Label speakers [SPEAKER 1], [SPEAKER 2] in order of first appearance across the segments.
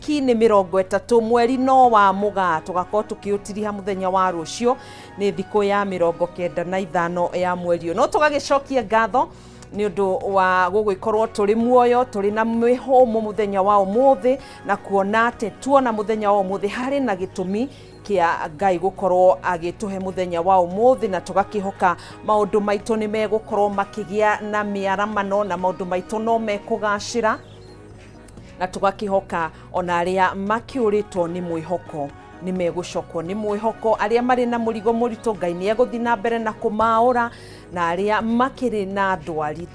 [SPEAKER 1] Tarĩki nĩ 30 mweri no wa Mũgaa, tũgakorwo tũkĩũtiriha mũthenya wa rũciũ, nĩ thikũ ya 95 ya mweri ũyũ. No tũgagĩcokia ngatho nĩ ũndũ wa gũgĩkorwo tũrĩ muoyo, tũrĩ na mĩhũmũ mũthenya wa ũmũthĩ, na kuona atĩ tuona mũthenya wa ũmũthĩ harĩ na gĩtũmi kĩa Ngai gũkorwo agĩtũhe mũthenya wa ũmũthĩ, na tũgakĩhoka maũndũ maitũ nĩ megũkorwo makĩgĩa na mĩaramano na maũndũ maitũ no mekũgacĩra, na tũgakĩhoka ona arĩa makĩũrĩtwo nĩ mwĩhoko nĩ megũcokwo nĩ mwĩhoko, arĩa marĩ na mũrigo mũritũ Ngai nĩ egũthiĩ na mbere na kũmaũra, na arĩa makĩrĩ na ndwari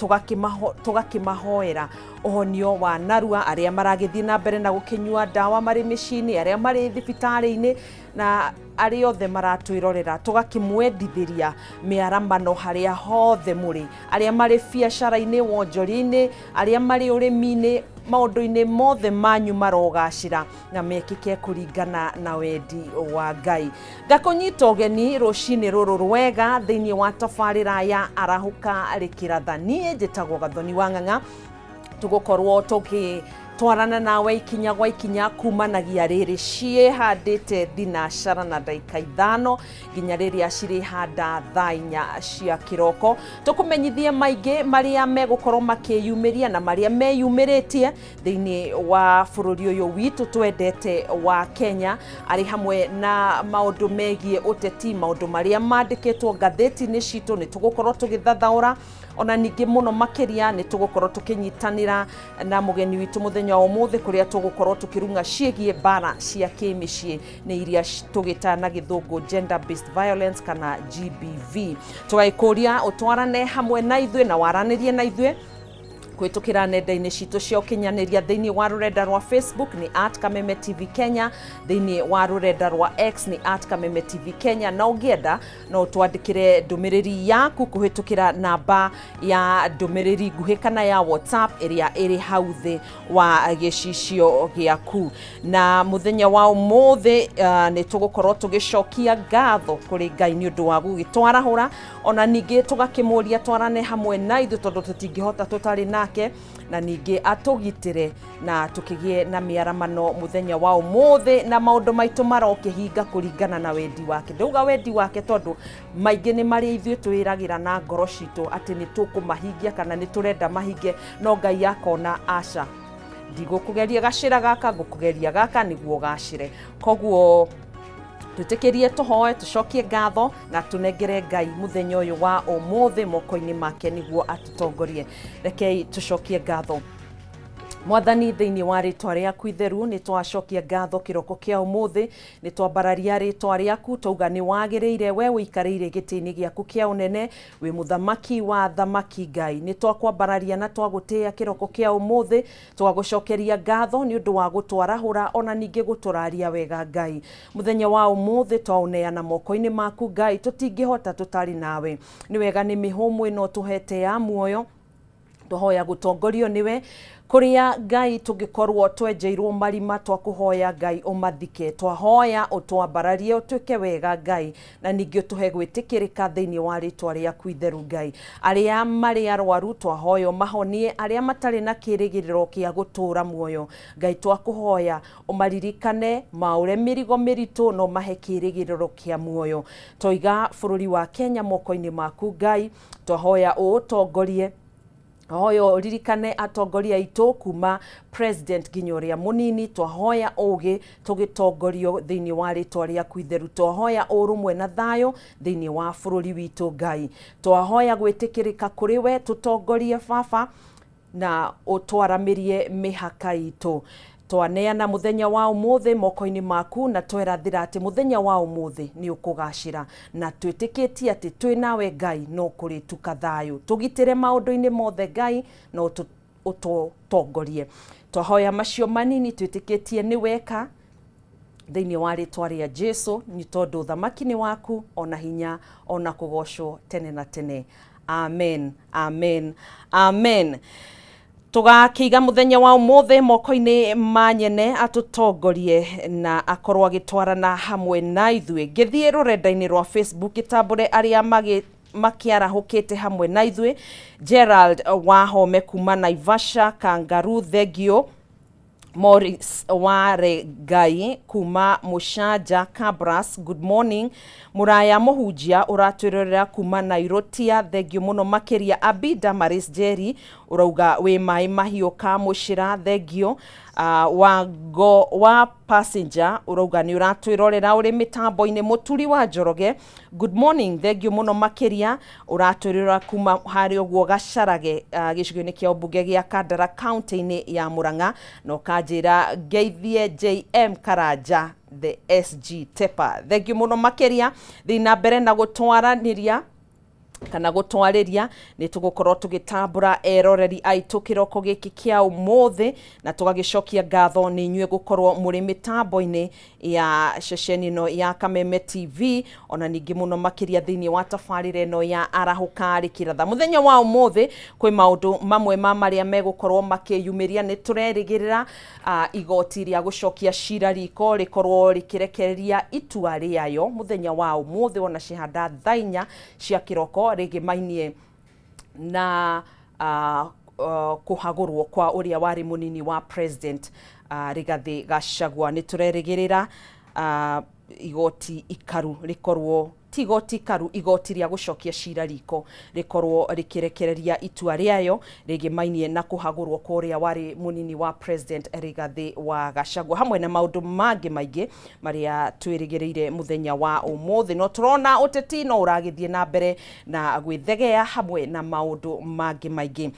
[SPEAKER 1] tũgakĩmahoera ũhonio wa narua, arĩa maragĩthiĩ na mbere na gũkĩnyua ndawa marĩ mĩciĩ-inĩ, arĩa marĩ thibitarĩ-inĩ, na arĩa othe maratwĩrorera, tũgakĩmwendithĩria mĩaramano harĩa hothe mũrĩ, arĩa marĩ biacara-inĩ, wonjoria-inĩ, arĩa marĩ ũrĩmi-inĩ, maũndũ-inĩ mothe manyu marogacĩra na mekĩke kũringana na wendi wa Ngai. Ngakũnyita ũgeni rũcinĩ rũrũ rwega thĩinĩ wa tabarĩra ya Arahũka Rĩkĩratha. Niĩ njĩtagwo Gathoni wa Ng'ang'a, tũgũkorwo tũgĩtwarana nawe ikinya gwa ikinya kumanagia rĩrĩ ciĩhandĩte thinacara na ndagĩka 5 nginya rĩrĩa cirĩhanda thaa 4 cia kĩroko. Tũkũmenyithie maingĩ marĩa megũkorwo makĩyumĩria na marĩa meyumĩrĩtie thĩinĩ wa bũrũri ũyũ witũ twendete wa Kenya, arĩ hamwe na maũndũ megiĩ ũteti, maũndũ marĩa mandĩkĩtwo ngathĩti-inĩ citũ nĩ tũgũkorwo tũgĩthathaũra. Ona ningĩ mũno makĩria nĩ tũgũkorwo tũkĩnyitanĩra na mũgeni witũ mũthenya wa ũmũthĩ, kũrĩa tũgũkorwo tũkĩrung'a ciĩgiĩ mbara cia kĩmĩciĩ, nĩ iria tũgĩta na gĩthũngũ gender based violence kana GBV. Tũgagĩkũria ũtwarane hamwe na ithuĩ na waranĩrie na ithuĩ kũhĩtũkĩra nenda-inĩ citũ cia ũkinyanĩria. Thĩinĩ wa rũrenda rwa Facebook nĩ at Kameme TV Kenya, thĩinĩ wa rũrenda rwa X nĩ at Kameme TV Kenya, na ũngĩenda no ũtwandĩkĩre ndũmĩrĩri yaku kũhĩtũkĩra namba ya ndũmĩrĩri nguhĩ kana ya WhatsApp ĩrĩa ĩrĩ hau thĩ wa gĩcicio gĩaku. Na mũthenya wa ũmũthĩ nĩ tũgũkorwo tũgĩcokia ngatho kũrĩ Ngai nĩ ũndũ wa gũgĩtwarahũra, ona ningĩ tũgakĩmũria twarane hamwe na ithuĩ tondũ tũtingĩhota tũtarĩ nake, na ningĩ atũgitĩre na tũkĩgĩe na mĩaramano mũthenya wa ũmũthĩ, na maũndũ maitũ marokĩhinga kũringana na wendi wake. Ndauga wendi wake tondũ maingĩ nĩ marĩa ithuĩ twĩragĩra na ngoro citũ atĩ nĩ tũkũmahingia kana nĩ tũrenda mahinge, no Ngai akona aca, ndigũkũgeria gacĩra gaka, ngũkũgeria gaka nĩguo gacĩre. Koguo twĩtĩkĩrie tũhoe, tũcokie ngatho na tũnengere Ngai mũthenya ũyũ wa ũmũthĩ moko-inĩ make nĩguo atũtongorie. Rekei tũcokie ngatho. Mwathani, thĩinĩ wa rĩtwa rĩaku itheru nĩ twacokia ngatho kĩroko kĩa ũmũthĩ, nĩ twambararia rĩtwa rĩaku, twauga nĩ wagĩrĩire, we ũikarĩire gĩtĩ-inĩ gĩaku kĩa ũnene, wĩ mũthamaki wa thamaki. Ngai, nĩ twakwambararia na twagũtĩĩa kĩroko kĩa ũmũthĩ, twagũcokeria ngatho nĩ ũndũ wa gũtwarahũra ona ningĩ gũtũraria wega. Ngai, mũthenya wa ũmũthĩ twaũneana moko-inĩ maku. Ngai, tũtingĩhota tũtarĩ nawe. Nĩ wega nĩ mĩhũmũ ĩno tũhete ya muoyo, twahoya gũtongorio nĩwe. Kũrĩa Ngai tũngĩkorwo twenjeirwo marima, twakũhoya Ngai ũmathike. Twahoya ũtwambararie, ũtwĩke wega Ngai, na ningĩ ũtũhe gwĩtĩkĩrĩka thĩinĩ wa rĩtwa rĩaku itheru. Ngai, arĩa marĩ arwaru twahoya ũmahonie, arĩa matarĩ na kĩrĩgĩrĩro kĩa gũtũũra muoyo, Ngai twakũhoya ũmaririkane, maũre mĩrigo mĩritũ na ũmahe kĩrĩgĩrĩro kĩa muoyo. Twaiga bũrũri wa Kenya moko-inĩ maku Ngai, twahoya ũũtongorie. Twahoya ũririkane atongoria aitũ kuma president nginya ũrĩa mũnini. Twahoya ũgĩ tũgĩtongorio thĩinĩ wa rĩtwa rĩaku itheru. Twahoya ũrũmwe na thayũ thĩinĩ wa bũrũri witũ. Ngai, twahoya gwĩtĩkĩrĩka kũrĩ we, tũtongorie baba na ũtwaramĩrie mĩhaka itũ. Twaneana mũthenya wa ũmũthĩ moko-inĩ maku na twerathĩra atĩ mũthenya wa ũmũthĩ nĩ ũkũgacĩra, na twĩtĩkĩtie atĩ twĩ nawe Ngai no kũrĩtuka thayũ. Tũgitĩre maũndũ-inĩ mothe Ngai, na ũtũtongorie. Twahoya macio manini twĩtĩkĩtie nĩ weka thĩinĩ wa rĩtwa rĩa Jesu, nĩ tondũ ũthamaki nĩ waku, ona hinya, ona kũgocwo tene na tene. Amen, amen, amen. Tũgakĩiga mũthenya wa ũmũthĩ moko-inĩ ma nyene atũtongorie na akorwo agĩtwarana hamwe na ithuĩ. Ngĩthiĩ rũrenda-inĩ rwa Facebook gĩtambũre arĩa magĩ makĩarahũkĩte hamwe na ithuĩ. Gerald Wahome kuma Naivasha, Kangaroo, thengio. Morris Ware Ngai kuma Mũcanja Kabras, good morning. Mũraya Mũhunjia ũratwĩrorera kuma Nairotia, thengio mũno makĩria. Abida Maris Jerry ũrauga wĩ maĩ mahiũ ka mũcĩra, thengio. Wango wa passenger ũrauga nĩ ũratwĩrorera ũrĩ mĩtambo-inĩ. Mũturi wa Njoroge, good morning, thengio mũno makĩria, ũratwĩrorera kuma harĩa ũguo Gacarage, gĩcigo-inĩ kĩa ũmbunge gĩa Kandara county-inĩ ya Murang'a, na ũkanjĩra ngeithie JM Karanja the SG Tepa, thengio mũno makĩria. Thiĩ na mbere na gũtwaranĩria kana gũtwarĩria, nĩ tũgũkorwo tũgĩtambũra eroreri aitũ kĩroko gĩkĩ kĩa ũmũthĩ, na tũgagĩcokia ngatho nĩ inyuĩ gũkorwo mũrĩ mĩtambo-inĩ ya ceceni ĩno ya Kameme TV, ona ningĩ mũno makĩria thĩinĩ wa tabarĩra ĩno ya Arahũka Rĩkĩratha. Mũthenya wa ũmũthĩ kwĩ maũndũ mamwe ma marĩa megũkorwo makĩyumĩria. Nĩ tũrerĩgĩrĩra igoti rĩa gũcokia cira riko rĩkorwo rĩkĩrekereria itua rĩayo mũthenya wa ũmũthĩ ona cihanda thaa inya cia kĩroko, rĩgĩmainie na kũhagũrwo kwa ũrĩa warĩ mũnini wa president, Rigathĩ Gachagua. Nĩ tũrerĩgĩrĩra igoti ikaru rĩkorwo ti igoti ikaru, igoti rĩa gũcokia cira riko rĩkorwo rĩkĩrekereria itua rĩayo rĩgĩmainie na kũhagũrwo kwa ũrĩa warĩ mũnini wa president Rigathĩ wa Gachagua, hamwe na maũndũ mangĩ maingĩ marĩa twĩrĩgĩrĩire mũthenya wa ũmũthĩ. No tũrona ũteti no ũragĩthiĩ na mbere na gwĩthegea hamwe na maũndũ mangĩ maingĩ.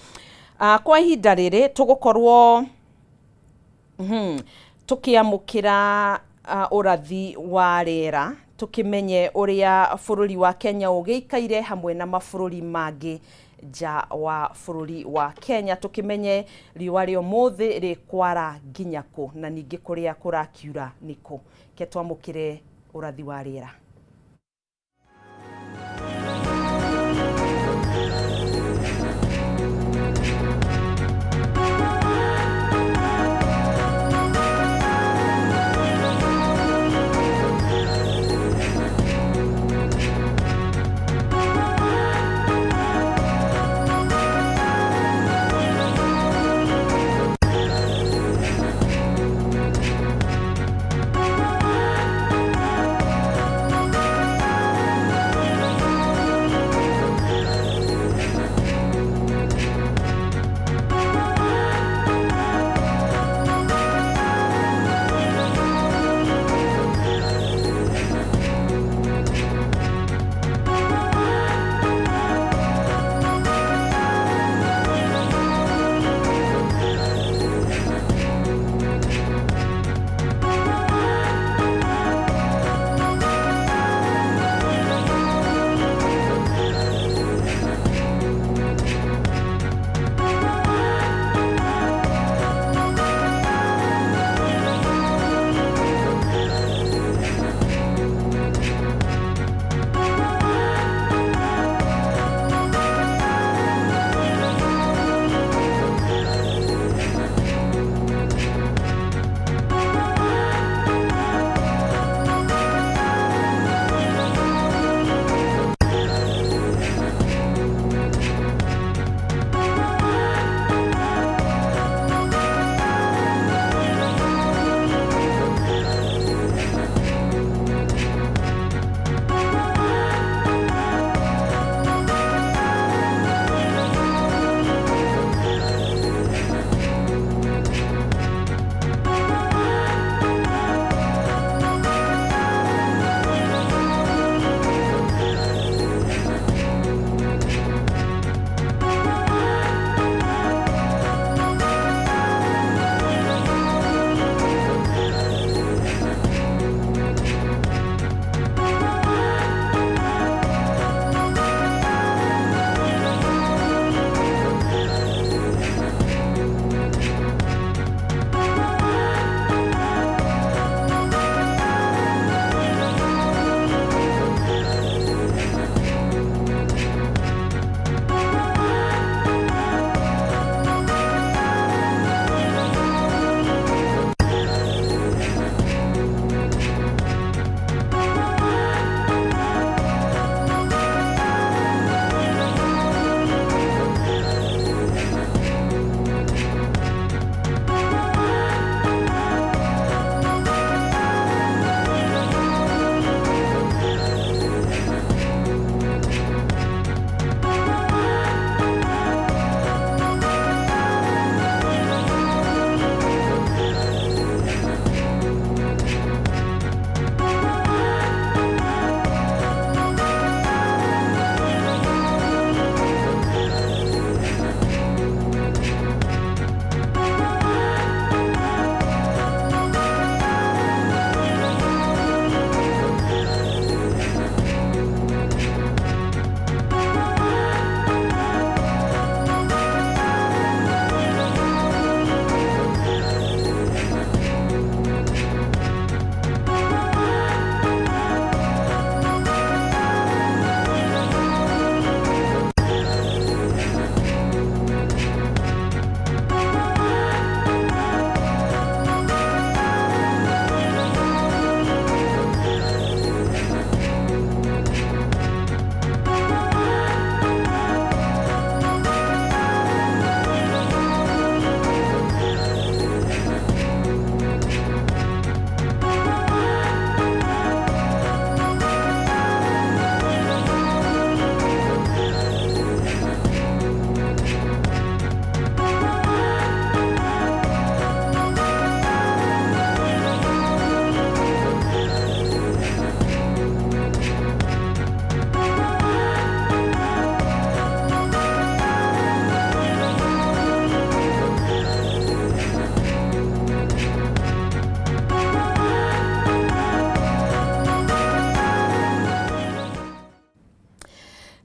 [SPEAKER 1] Kwa ihinda rĩrĩ tũgũkorwo tũkĩamũkĩra ũrathi wa rĩera, tũkĩmenye ũrĩa bũrũri wa Kenya ũgĩikaire hamwe na mabũrũri mangĩ nja wa bũrũri wa Kenya, tũkĩmenye riũa rĩa ũmũthĩ rĩkwara nginya kũ, na ningĩ kũrĩa kũrakiura nĩkũ. Ke twamũkĩre ũrathi wa rĩera.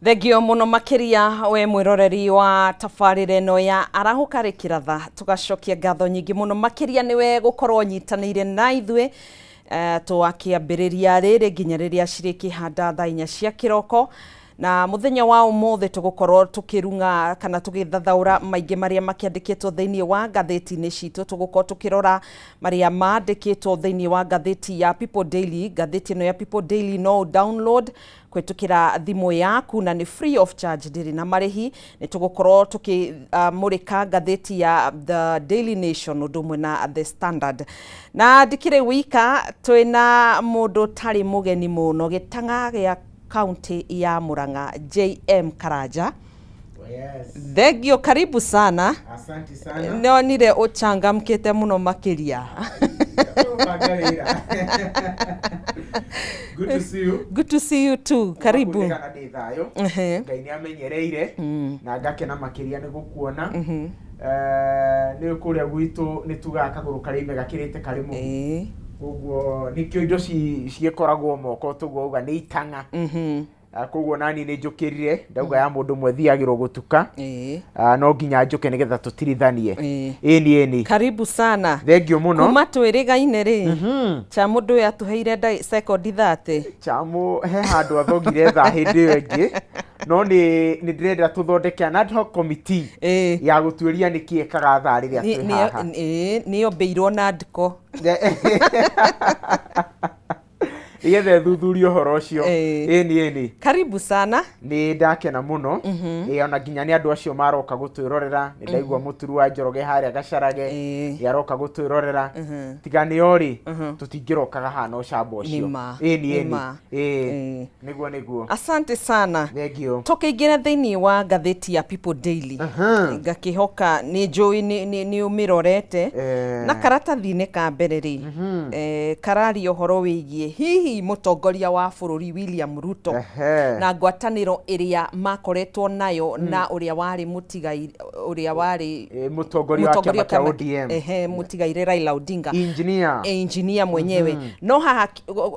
[SPEAKER 1] Thengio muno makiria we mwiroreri wa tabarĩra ĩno ya Arahũka Rĩkĩratha. Tũgacokia ngatho nyingĩ mũno makĩria nĩwe gũkorwo nyitanĩire na ithuĩ twakĩambĩrĩria rĩrĩ nginya rĩrĩa cirĩkĩhanda thaa 4 cia kĩroko. Na mũthenya wa ũmũthĩ tũgũkorwo tũkĩrung'a kana tũgĩthathaũra maingĩ marĩa makĩandĩkĩtwo thĩinĩ wa ngathĩti-inĩ citũ. Tũgũkorwo tũkĩrora marĩa mandĩkĩtwo thĩinĩ wa ngathĩti ya People Daily. Ngathĩti ĩno ya People Daily no download kũhĩtũkĩra thimũ yaku na nĩ free of charge, ndĩrĩ na marĩhi. Nĩ tũgũkorwo tũkĩmũrĩka ngathĩti ya The Daily Nation ũndũ ũmwe na The Standard. Na ndikĩrĩ wika, twĩna mũndũ ũtarĩ mũgeni mũno gĩtang'a gĩa kaunti ya Murang'a, JM Karanja.
[SPEAKER 2] Yes.
[SPEAKER 1] Thengio, karibu sana.
[SPEAKER 2] Asante sana.
[SPEAKER 1] Nonire ũchangamkĩte mũno makĩria.
[SPEAKER 2] Banga wĩra. Good to see you.
[SPEAKER 1] Good to see you too. Karibu.
[SPEAKER 2] Kũririkana ndĩ thayũ. Ngai nĩ amenyereire na ngakena makĩria nĩ gũkuona. Nĩ kũrĩa gwitũ nĩ tugaga kagũrũ karĩ ime gakĩrĩte karĩ mũhu. Koguo nĩkĩo indo cigĩkoragwo moko tũguo auga nĩ itang'a. Koguo nani nĩ njũkĩrire ndauga ya mũndũ ũmwe thiagĩrwo gũtuka. No nginya njũke nĩgetha tũtirithanie. Ĩni ĩni.
[SPEAKER 1] Karibu sana.
[SPEAKER 2] Thengio mũno.
[SPEAKER 1] Kuma twĩrĩgaine rĩ, cha mũndũ ũyũ atũheire sekondi 30.
[SPEAKER 2] Chamu he handũ athogire thaa hĩndĩ ĩyo ĩngĩ, no nĩ ndĩrenda tũthondeke an ad hoc committee ya gũtuĩria nĩkĩ ekaga thaa rĩrĩa twĩ haha.
[SPEAKER 1] Nĩombĩirwo na ndiko.
[SPEAKER 2] Nĩgetha ĩthuthurie ũhoro ũcio. Ĩni ĩni.
[SPEAKER 1] Karibu sana.
[SPEAKER 2] Nĩ ndakena mũno. Ona nginya nĩ andũ acio maroka gũtwĩrorera. Nĩ ndaigua mũturu wa Njoroge harĩa Gacarage nĩ aroka gũtwĩrorera. Tiga nĩo rĩ, tũtingĩrokaga haha na ũcamba ũcio. Ĩni ĩni. Nĩguo nĩguo.
[SPEAKER 1] Asante sana.
[SPEAKER 2] Thengio.
[SPEAKER 1] Tũkĩingĩra thĩinĩ wa ngathĩti ya People Daily, ngakĩhoka nĩ njũĩ nĩ ũmĩrorete. Na karatathi-inĩ ka mbere rĩ, kararia ũhoro wĩgiĩ hihi mũtongoria wa bũrũri William Ruto na ngwatanĩro ĩrĩa makoretwo nayo na ũrĩa warĩ mũtigai, ũrĩa warĩ
[SPEAKER 2] Mũtongoria wa kĩama kĩa ODM.
[SPEAKER 1] Mũtigaire Raila Odinga.
[SPEAKER 2] Engineer.
[SPEAKER 1] Engineer mwenyewe. No haha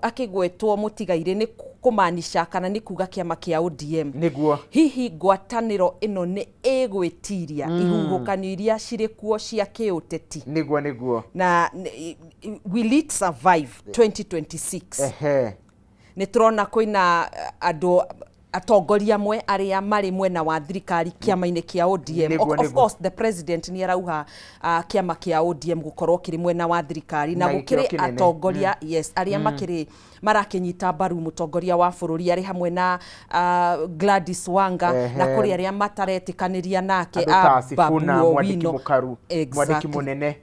[SPEAKER 1] akĩgwetwo mũtigaire nĩ kũmaanisha kana nĩ kuga kĩama kĩa ODM.
[SPEAKER 2] Nĩguo.
[SPEAKER 1] Hihi ngwatanĩro ĩno nĩ ĩgwĩtiria ihuhũkanio iria cirĩ kuo cia kĩũteti?
[SPEAKER 2] Nĩguo nĩguo.
[SPEAKER 1] Na will it survive 2026? Nĩ tũrona kwĩna andũ atongoria amwe arĩa marĩ mwena wa thirikari kĩama-inĩ kĩa ODM. Of course the president nĩ arauga kĩama kĩa ODM gũkorwo kĩrĩ mwena wa thirikari, na gũkĩrĩ atongoria yes arĩa makĩrĩ marakĩnyita mbaru mũtongoria wa bũrũri arĩ hamwe na Gladys Wanga, na kũrĩ arĩa mataretĩkanĩria nake
[SPEAKER 2] Babu Owino, mwandĩki mũnene.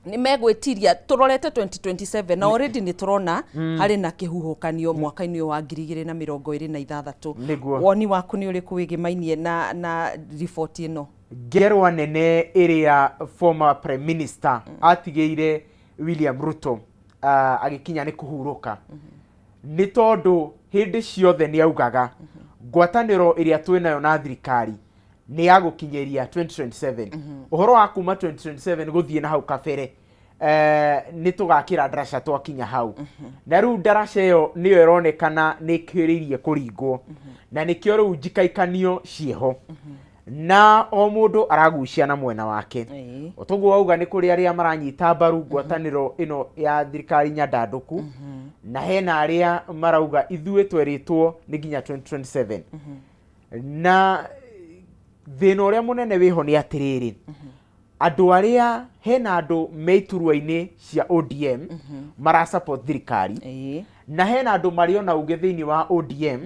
[SPEAKER 1] Nĩ megwĩtiria tũrorete 2027 na already nĩ tũrona harĩ na kĩhuhũkanio mwaka-inĩ wa 2026. Woni waku nĩ ũrĩkũ wĩgĩmainie na riboti ĩno?
[SPEAKER 2] Ngerwa nene ĩrĩa former prime minister atigĩire William Ruto agĩkinya nĩ kũhurũka, nĩ tondũ hĩndĩ ciothe nĩ augaga ngwatanĩro ĩrĩa twĩnayo na thirikari nĩ ya gũkinyĩria 2027. Ũhoro wa kuma 2027 gũthiĩ na hau kabere, nĩ tũgakĩra ndaraca twakinya hau. Na rĩu ndaraca ĩyo nĩyo ĩronekana nĩ ĩkĩrĩirie kũringwo, na nĩkĩo rĩu njikaikanio ciĩho na o mũndũ aragucia na mwena wake. Toguo wauga nĩ kũrĩ arĩa maranyita mbaru ngwatanĩro ĩno ya thirikari nyandandũku, na hena arĩa marauga ithuĩ twerĩtwo nĩ nginya 2027. Na thĩna ũrĩa mũnene wĩho nĩ atĩrĩrĩ, andũ arĩa hena andũ me iturwa-inĩ cia ODM mara support thirikari, na hena andũ marĩ ona uge thĩinĩ wa ODM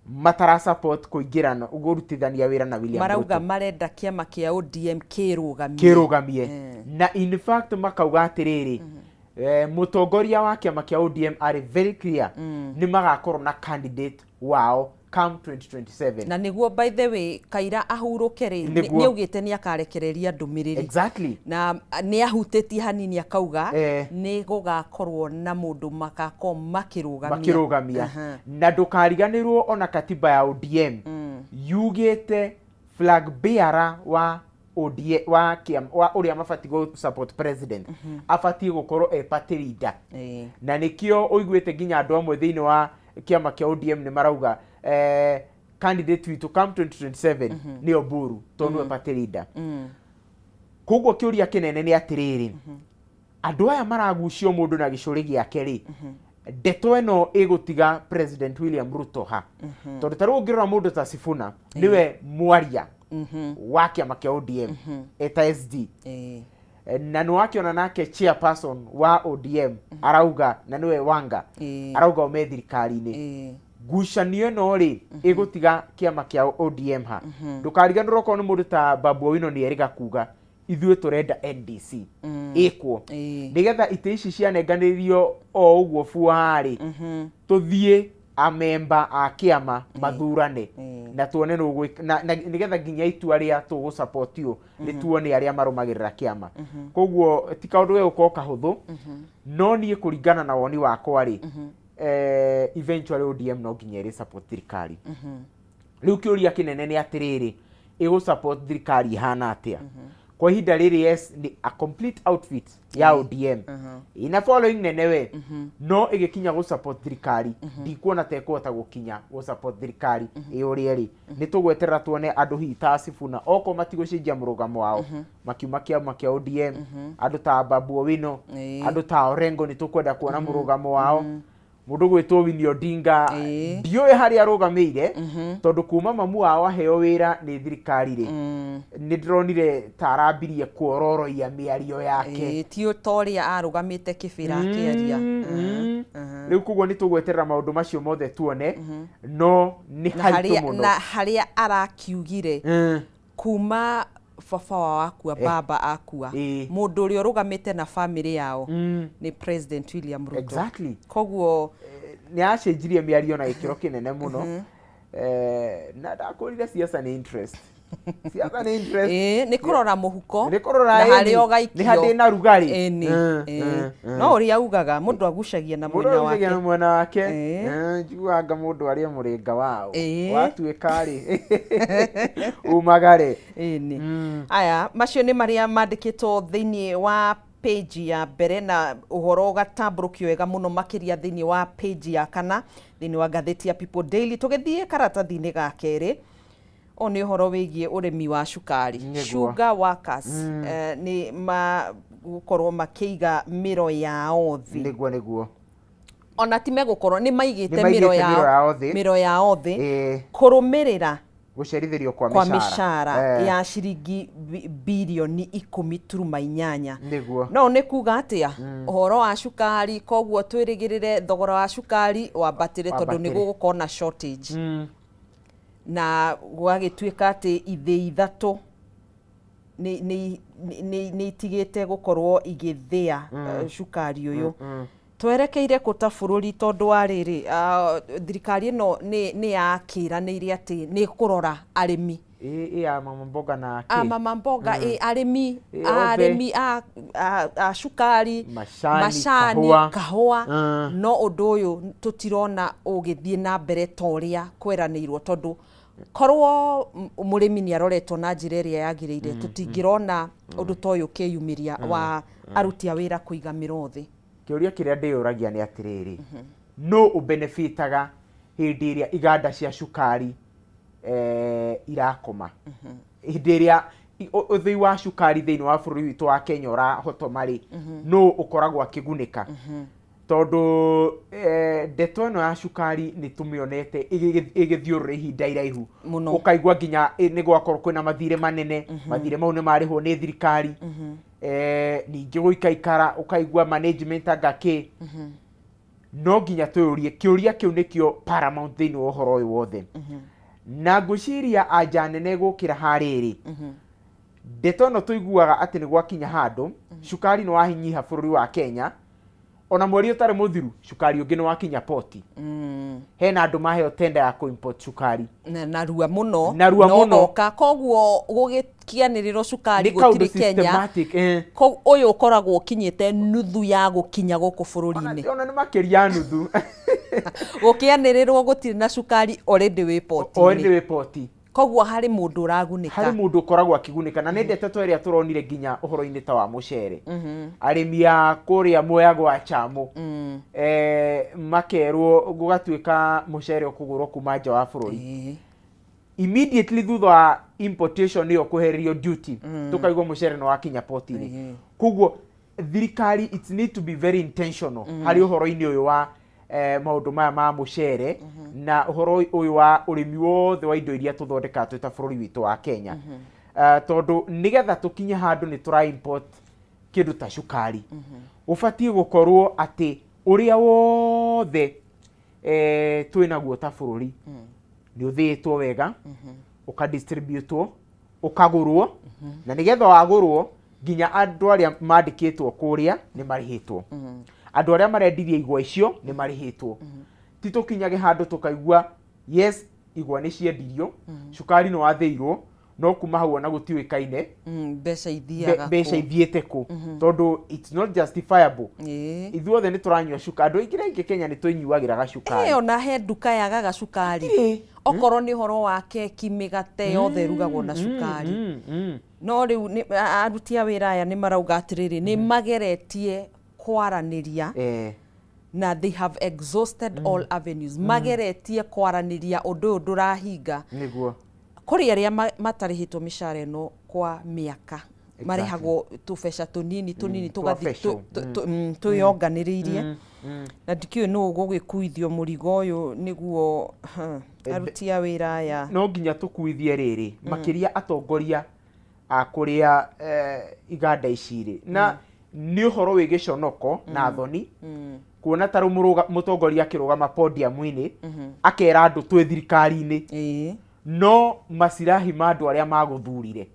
[SPEAKER 2] matara support kũingĩrana kũrutithania wĩra na William
[SPEAKER 1] Marauga Ruto. Marenda kĩama kĩa ODM kĩrũgamie.
[SPEAKER 2] Kĩrũgamie. Na in fact makauga atĩrĩrĩ, mũtongoria wa kĩama kĩa ODM arĩ very clear nĩ magakorwo na candidate wao come 2027.
[SPEAKER 1] Na nĩguo, by the way, Kaira ahurũke rĩ, nĩ augĩte nĩ akarekereria ndũmĩrĩri. Na nĩ ahutĩtie hanini akauga nĩ gũgakorwo na mũndũ magakorwo makĩrũgamia.
[SPEAKER 2] Makĩrũgamia. Na ndũkariganĩrwo ona katiba ya ODM yugĩte flag bearer wa ODM, wa kĩama, wa ũrĩa mabatiĩ gũ support president abatiĩ gũkorwo e party leader. Na nĩkĩo ũiguĩte nginya andũ amwe thĩinĩ wa kĩama kĩa ODM nĩ marauga Candidate witũ come 2027 nĩ Oburu tondũ nĩwe party leader. Koguo kĩũria kĩnene nĩ atĩrĩrĩ, andũ aya maragucio mũndũ na gĩcũrĩ gĩake rĩ, ndeto ĩno ĩgũtiga President William Ruto ha? Tondũ ta rĩu ũngĩrora mũndũ ta Sifuna, nĩwe mwaria wa kĩama kĩa ODM eta SD, na nĩ wakĩona nake chairperson wa ODM arauga, na nĩwe Wanga, arauga ome thirikari-inĩ. Ngucanio ĩno rĩ, ĩgũtiga kĩama kĩa ODM ha? Ndũkariganĩrwo okorwo nĩ mũndũ ta Babu Owino nĩ erĩga kuga ithuĩ tũrenda NDC ĩkwo nĩgetha itĩ ici cianenganĩrio o ũguo buarĩ, tũthiĩ amemba a kĩama mathurane na tuone nũ na nĩgetha nginya itua rĩa tũgũsapotio rĩtuo nĩ arĩa marũmagĩrĩra kĩama. Koguo ti kaũndũ gegũkorwo kahũthũ, no niĩ kũringana na woni wakwa rĩ, eventually ODM no nginya ĩrĩ support thirikari. Rĩu kĩũria kĩnene nĩ atĩrĩrĩ, ĩgũ support thirikari ihana atĩa? Kwa ihinda rĩrĩ, yes, nĩ a complete outfit ya ODM ina following nene we, no ĩgĩkinya gũ support thirikari, ndikuona ta ĩkũhota gũkinya gũ support thirikari ĩ ũrĩa ĩrĩ. Nĩ tũgweterera tuone andũ hihi ta Sifuna okorwo matigũcenjia mũrũgamo wao makiuma kĩama kĩa ODM, andũ ta Babu Owino, andũ ta Orengo, nĩ tũkwenda kuona mũrũgamo wao. Mũndũ gwĩtwo Winnie Odinga, ndiũĩ harĩa arũgamĩire, tondũ kuma mamu wao aheo wĩra nĩ thirikari rĩ, nĩ ndĩronire ta arambirie kuororoia mĩario yake.
[SPEAKER 1] Ti ta ũrĩa arũgamĩte kĩbĩra akĩaria.
[SPEAKER 2] Rĩu koguo nĩ tũgweterera maũndũ macio mothe tuone, no nĩ
[SPEAKER 1] na
[SPEAKER 2] haritũ
[SPEAKER 1] harĩa
[SPEAKER 2] mũno.
[SPEAKER 1] Na harĩa arakiugire kuma baba wao akua, baba akua, mũndũ ũrĩa ũrũgamĩte na famĩlĩ yao nĩ President William Ruto. Koguo
[SPEAKER 2] Nĩ acenjirie mĩario na gĩkĩro kĩnene mũno. Na ndakũrire siasa nĩ interest, siasa nĩ interest.
[SPEAKER 1] Nĩ kũrora mũhuko
[SPEAKER 2] Nĩ kũrora
[SPEAKER 1] na
[SPEAKER 2] ĩni,
[SPEAKER 1] harĩa ũgaikio.
[SPEAKER 2] Nĩ handĩ na rugarĩ.
[SPEAKER 1] Ĩni, No ũrĩa augaga mũndũ agucagia na
[SPEAKER 2] Mũndũ
[SPEAKER 1] mwena
[SPEAKER 2] agucagia na
[SPEAKER 1] wake.
[SPEAKER 2] mwena wake. Njiguaga mũndũ arĩe mũrĩnga wao watuĩka rĩ, umagare.
[SPEAKER 1] Ĩni. Aya macio nĩ marĩa mandĩkĩtwo thĩinĩ wa page ya mbere, na ũhoro ũgatambũrũkio wega mũno makĩria thĩinĩ wa page ya kana thĩinĩ wa ngathĩti ya People Daily. Tũgĩthiĩ karatathi-inĩ ga kerĩ, ũyũ nĩ ũhoro wĩgiĩ ũrĩmi wa cukari. Sugar workers nĩ magũkorwo makĩiga mĩro yao thĩ.
[SPEAKER 2] Nĩguo.
[SPEAKER 1] Ona ti megũkorwo, nĩ maigĩte
[SPEAKER 2] Nĩ maigĩte
[SPEAKER 1] mĩro yao
[SPEAKER 2] mĩro yao thĩ.
[SPEAKER 1] Mĩro yao thĩ kũrũmĩrĩra
[SPEAKER 2] gũcerithĩrio kwa
[SPEAKER 1] kwa
[SPEAKER 2] mĩcara
[SPEAKER 1] mĩcara ya ciringi birioni 10.8. No nĩ kuga atĩa ũhoro wa cukari? Koguo twĩrĩgĩrĩre thogora wa cukari wambatĩre tondũ nĩ
[SPEAKER 2] Wambatĩre.
[SPEAKER 1] gũgũkorwo na shortage, na gũgagĩtuĩka atĩ ithĩ ithatũ nĩ itigĩte gũkorwo igĩthĩa cukari ũyũ. Twerekeire kũ ta bũrũri? Tondũ wa rĩrĩ, thirikari ĩno nĩ yakĩranĩire atĩ nĩ kũrora arĩmi.
[SPEAKER 2] Ĩ ya mama mboga na
[SPEAKER 1] a
[SPEAKER 2] kĩ?
[SPEAKER 1] Mama mboga, ĩ arĩmi,
[SPEAKER 2] Ĩ,
[SPEAKER 1] a
[SPEAKER 2] othe.
[SPEAKER 1] Arĩmi a cukari,
[SPEAKER 2] macani,
[SPEAKER 1] macani,
[SPEAKER 2] kahũa.
[SPEAKER 1] Kahũa. No ũndũ ũyũ tũtirona ũgĩthiĩ na mbere ta ũrĩa kweranĩirwo, tondũ korwo mũrĩmi nĩ aroretwo na njĩra ĩrĩa yagĩrĩire, tũtingĩrona ũndũ ta ũyũ ũkĩyumĩria wa aruti a wĩra kũiga mĩro thĩ.
[SPEAKER 2] Kĩũria kĩrĩa ndĩyũragia nĩ atĩrĩrĩ, nũ ũbenefitaga hĩndĩ ĩrĩa iganda cia cukari irakoma, hĩndĩ ĩrĩa ũthĩi wa cukari thĩinĩ wa bũrũri witũ wa Kenya ũrahotoma rĩ, nũ ũkoragwo akĩgunĩka? Tondũ ndeto ĩno ya cukari nĩ tũmĩonete ĩgĩthiũrũra ihinda iraihu
[SPEAKER 1] Mũno.
[SPEAKER 2] Ũkaigua nginya nĩ gwakorwo kwĩna mathirĩ manene, mathirĩ mau nĩ marĩhwo nĩ thirikari. Ningĩ gũikaikara ũkaigua management anga kĩ. No nginya twĩyũrie kĩũria kĩu, nĩkĩo paramount thĩinĩ wa ũhoro ũyũ wothe, na ngwĩciria anja nene gũkĩra harĩrĩ ndeto ĩno tũiguaga atĩ nĩ gwakinya handũ cukari nĩ wahinyiha bũrũri wa Kenya, ona mweri ũtarĩ mũthiru cukari ũngĩ nĩ wakinya poti. Hena andũ maheo tenda ya kũ-import cukari
[SPEAKER 1] na narua mũno.
[SPEAKER 2] Narua
[SPEAKER 1] na
[SPEAKER 2] mũno.
[SPEAKER 1] Ũgoka koguo gũgĩkianĩrĩrwo cukari
[SPEAKER 2] nĩ kaũndũ
[SPEAKER 1] gũtirĩ Kenya.
[SPEAKER 2] systematic.
[SPEAKER 1] Ũyũ ũkoragwo ũkinyĩte nuthu ya gũkinya gũkũ bũrũri-inĩ.
[SPEAKER 2] Ona nĩ makĩria ya nuthu.
[SPEAKER 1] Gũkĩanĩrĩrwo gũtirĩ na cukari, already wĩ
[SPEAKER 2] already
[SPEAKER 1] poti-inĩ.
[SPEAKER 2] Wĩ poti.
[SPEAKER 1] Koguo harĩ mũndũ ũragunĩka.
[SPEAKER 2] Harĩ mũndũ ũkoragwo akĩgunĩka, na nĩ ndeto ĩrĩa tũronire nginya ũhoro-inĩ ta wa mũcere, arĩmi a kũrĩa Mwea gwa Chamũ makerwo gũgatuĩka mũcere ũkũgũrwo kuma nja wa bũrũri. Immediately thutha wa importation ĩyo kwehererio duty, tũkaigua mũcere nĩ wakinya poti-inĩ. Koguo thirikari, it need to be very intentional harĩ ũhoro-inĩ ũyũ wa maũndũ maya ma mũcere na ũhoro ũyũ wa ũrĩmi wothe wa indo iria tũthondekaga twĩ ta bũrũri witũ wa Kenya. Tondũ nĩgetha tũkinye handũ nĩ tũra import kĩndũ ta cukari, ũbatiĩ gũkorwo atĩ ũrĩa wothe twĩ naguo ta bũrũri nĩ ũthĩĩtwo wega, ũkadistributwo, ũkagũrwo, na nĩgetha wagũrwo nginya andũ arĩa mandĩkĩtwo kũrĩa nĩ marĩhĩtwo, andũ arĩa marendirie igwa icio nĩ marĩhĩtwo. Ti tũkinyage handũ tũkaigua, yes, igwa nĩ ciendirio, cukari nĩ wathĩirwo, no kuma hau ona gũtiũĩkaine
[SPEAKER 1] Mbeca ithiaga
[SPEAKER 2] mbeca
[SPEAKER 1] kũ.
[SPEAKER 2] Ithiĩte kũ, tondũ it's not justifiable. Ithuothe nĩ tũranyua cukari, andũ aingĩ aingĩ Kenya nĩ twĩnyuagĩra gacukari.
[SPEAKER 1] Ona he nduka yagaga cukari. Okorwo nĩ ũhoro wa keki, mĩgate yothe ĩrugagwo na cukari. No rĩu aruti a wĩra aya nĩ marauga atĩrĩrĩ, nĩ mageretie kwaranĩria na they have exhausted all avenues. Mageretie kwaranĩria, ũndũ ũyũ ndũrahinga. Kũrĩ arĩa matarĩhĩtwo mĩcara ĩno kwa mĩaka, marĩhagwo tũbeca tũnini tũnini,
[SPEAKER 2] twa
[SPEAKER 1] tũgathi
[SPEAKER 2] special.
[SPEAKER 1] Twĩyonganĩrĩirie, na ndikĩũĩ nũ ũgũgĩkuithio mũrigo ũyũ nĩguo aruti a wĩra aya.
[SPEAKER 2] No nginya tũkuithie rĩrĩ makĩria atongoria a kũrĩa iganda ici rĩ, na nĩ ũhoro wĩ gĩconoko na thoni kuona ta rĩu mũtongoria akĩrũgama podium-inĩ akera andũ twĩ thirikari-inĩ, no macirahi ma andũ arĩa magũthurire,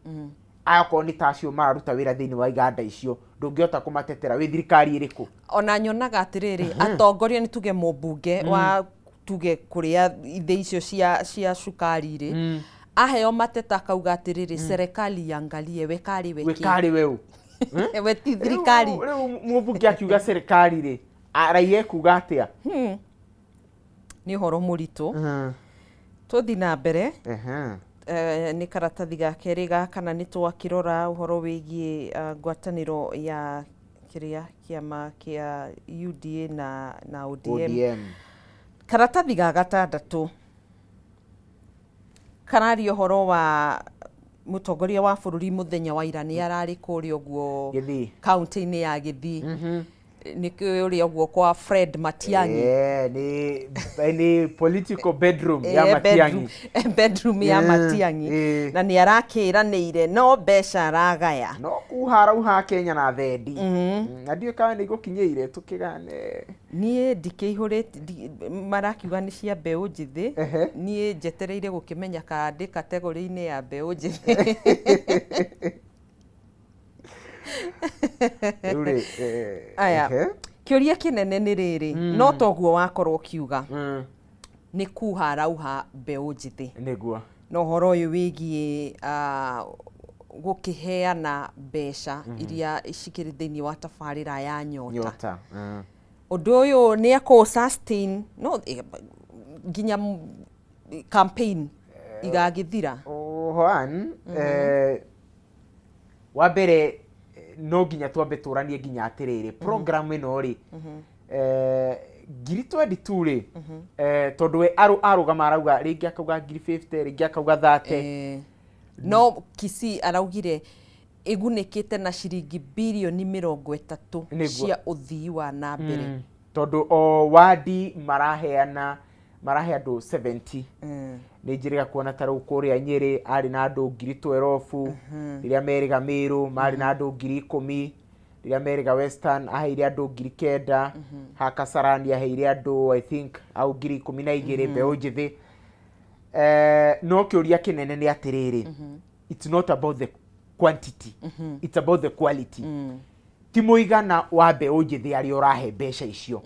[SPEAKER 2] akorwo nĩ ta acio mararuta wĩra thĩinĩ wa iganda icio, ndũngĩhota kũmatetera wĩ thirikari ĩrĩkũ.
[SPEAKER 1] Ona nyonaga atĩrĩrĩ, atongoria, nĩ tuge mũmbunge wa tuge kũrĩa ithĩ icio cia cukari rĩ, aheo mateta akauga atĩrĩrĩ, "Serikali iangalie." We karĩ we
[SPEAKER 2] we
[SPEAKER 1] kĩ?
[SPEAKER 2] Karĩ we ũ?
[SPEAKER 1] We ti thirikari.
[SPEAKER 2] Rĩu mũmbunge akiuga serikali rĩ, raia ekuga atĩa?
[SPEAKER 1] Nĩ ũhoro mũritũ. Tũthi na mbere. Nĩ karatathi ga kerĩ ga kana nĩ twakĩrora ũhoro wĩgiĩ ngwatanĩro ya kĩrĩa kĩama kĩa UDA na ODM.
[SPEAKER 2] ODM.
[SPEAKER 1] Karatathi ga gatandatũ kararia ũhoro wa mũtongoria wa bũrũri. Mũthenya wa ira nĩ ararĩ kũrĩa ũguo
[SPEAKER 2] Gĩthii.
[SPEAKER 1] Kaunti-inĩ ya Gĩthii, nĩ kũrĩa ũguo kwa Fred Matiang'i.
[SPEAKER 2] Nĩ political bedroom ya Matiang'i.
[SPEAKER 1] Bedroom ya Matiang'i. Na nĩ arakĩranĩire no mbeca aragaya.
[SPEAKER 2] No kuha arauha Kenya na thendi. Na ndiũĩ kana nĩ igũkinyĩire tũkĩgane.
[SPEAKER 1] Niĩ ndikĩihũrĩte marakiuga nĩ cia mbeũ njĩthĩ. Niĩ njetereire gũkĩmenya kana ndĩ kategori-inĩ ya mbeũ njĩthĩ.
[SPEAKER 2] Rĩu rĩ
[SPEAKER 1] Aya. Kĩũria kĩnene nĩ rĩrĩ, no toguo wakorwo ũkiuga, nĩ kuha arauha mbeũ njĩthĩ na ũhoro ũyũ wĩgiĩ gũkĩheana mbeca iria cikĩrĩ thĩinĩ wa tabarĩra ya Nyota.
[SPEAKER 2] Nyota.
[SPEAKER 1] Ũndũ ũyũ nĩ ekũ sustain no nginya campaign igagĩthira?
[SPEAKER 2] Hoan, wa mbere no nginya twambe tũranie nginya atĩrĩrĩ, program ĩno rĩ, 22,000 rĩ, tondũ we arũgama arauga rĩngĩ akauga 50,000, rĩngĩ akauga 30.
[SPEAKER 1] No Kisii araugire ĩgunĩkĩte na ciringi birioni 30 cia ũthii wa na mbere.
[SPEAKER 2] Tondũ o wadi maraheana, marahe andũ 70. Nĩ njĩrĩga kuona ta rĩu kũrĩa Nyĩrĩ arĩ na andũ 12,000, rĩrĩa merĩga Mĩrũ marĩ na andũ 10,000, rĩrĩa merĩga Western aheire andũ 9,000, ha Kasarani aheire andũ, I think, au 12,000 mbeũ njĩthĩ. No kĩũria kĩnene nĩ atĩrĩrĩ, it's not about the quantity, it's about the quality. Ti mũigana wa mbeũ njĩthĩ arĩa ũrahe mbeca icio.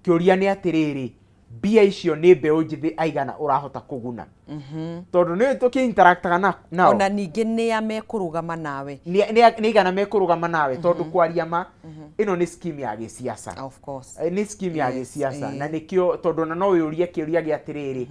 [SPEAKER 2] Kĩũria nĩ atĩrĩrĩ, mbia icio nĩ mbeũ njĩthĩ aigana ũrahota kũguna? Tondũ nĩ tũkĩ-interactaga nao.
[SPEAKER 1] Ona ningĩ nĩa mekũrũgama nawe.
[SPEAKER 2] Nĩ igana mekũrũgama nawe? Tondũ kwaria ma, ĩno nĩ scheme ya gĩciaca.
[SPEAKER 1] Of course.
[SPEAKER 2] Nĩ scheme ya gĩciaca, na nĩkĩo tondũ ona no wĩũrie kĩũria gĩa atĩrĩrĩ,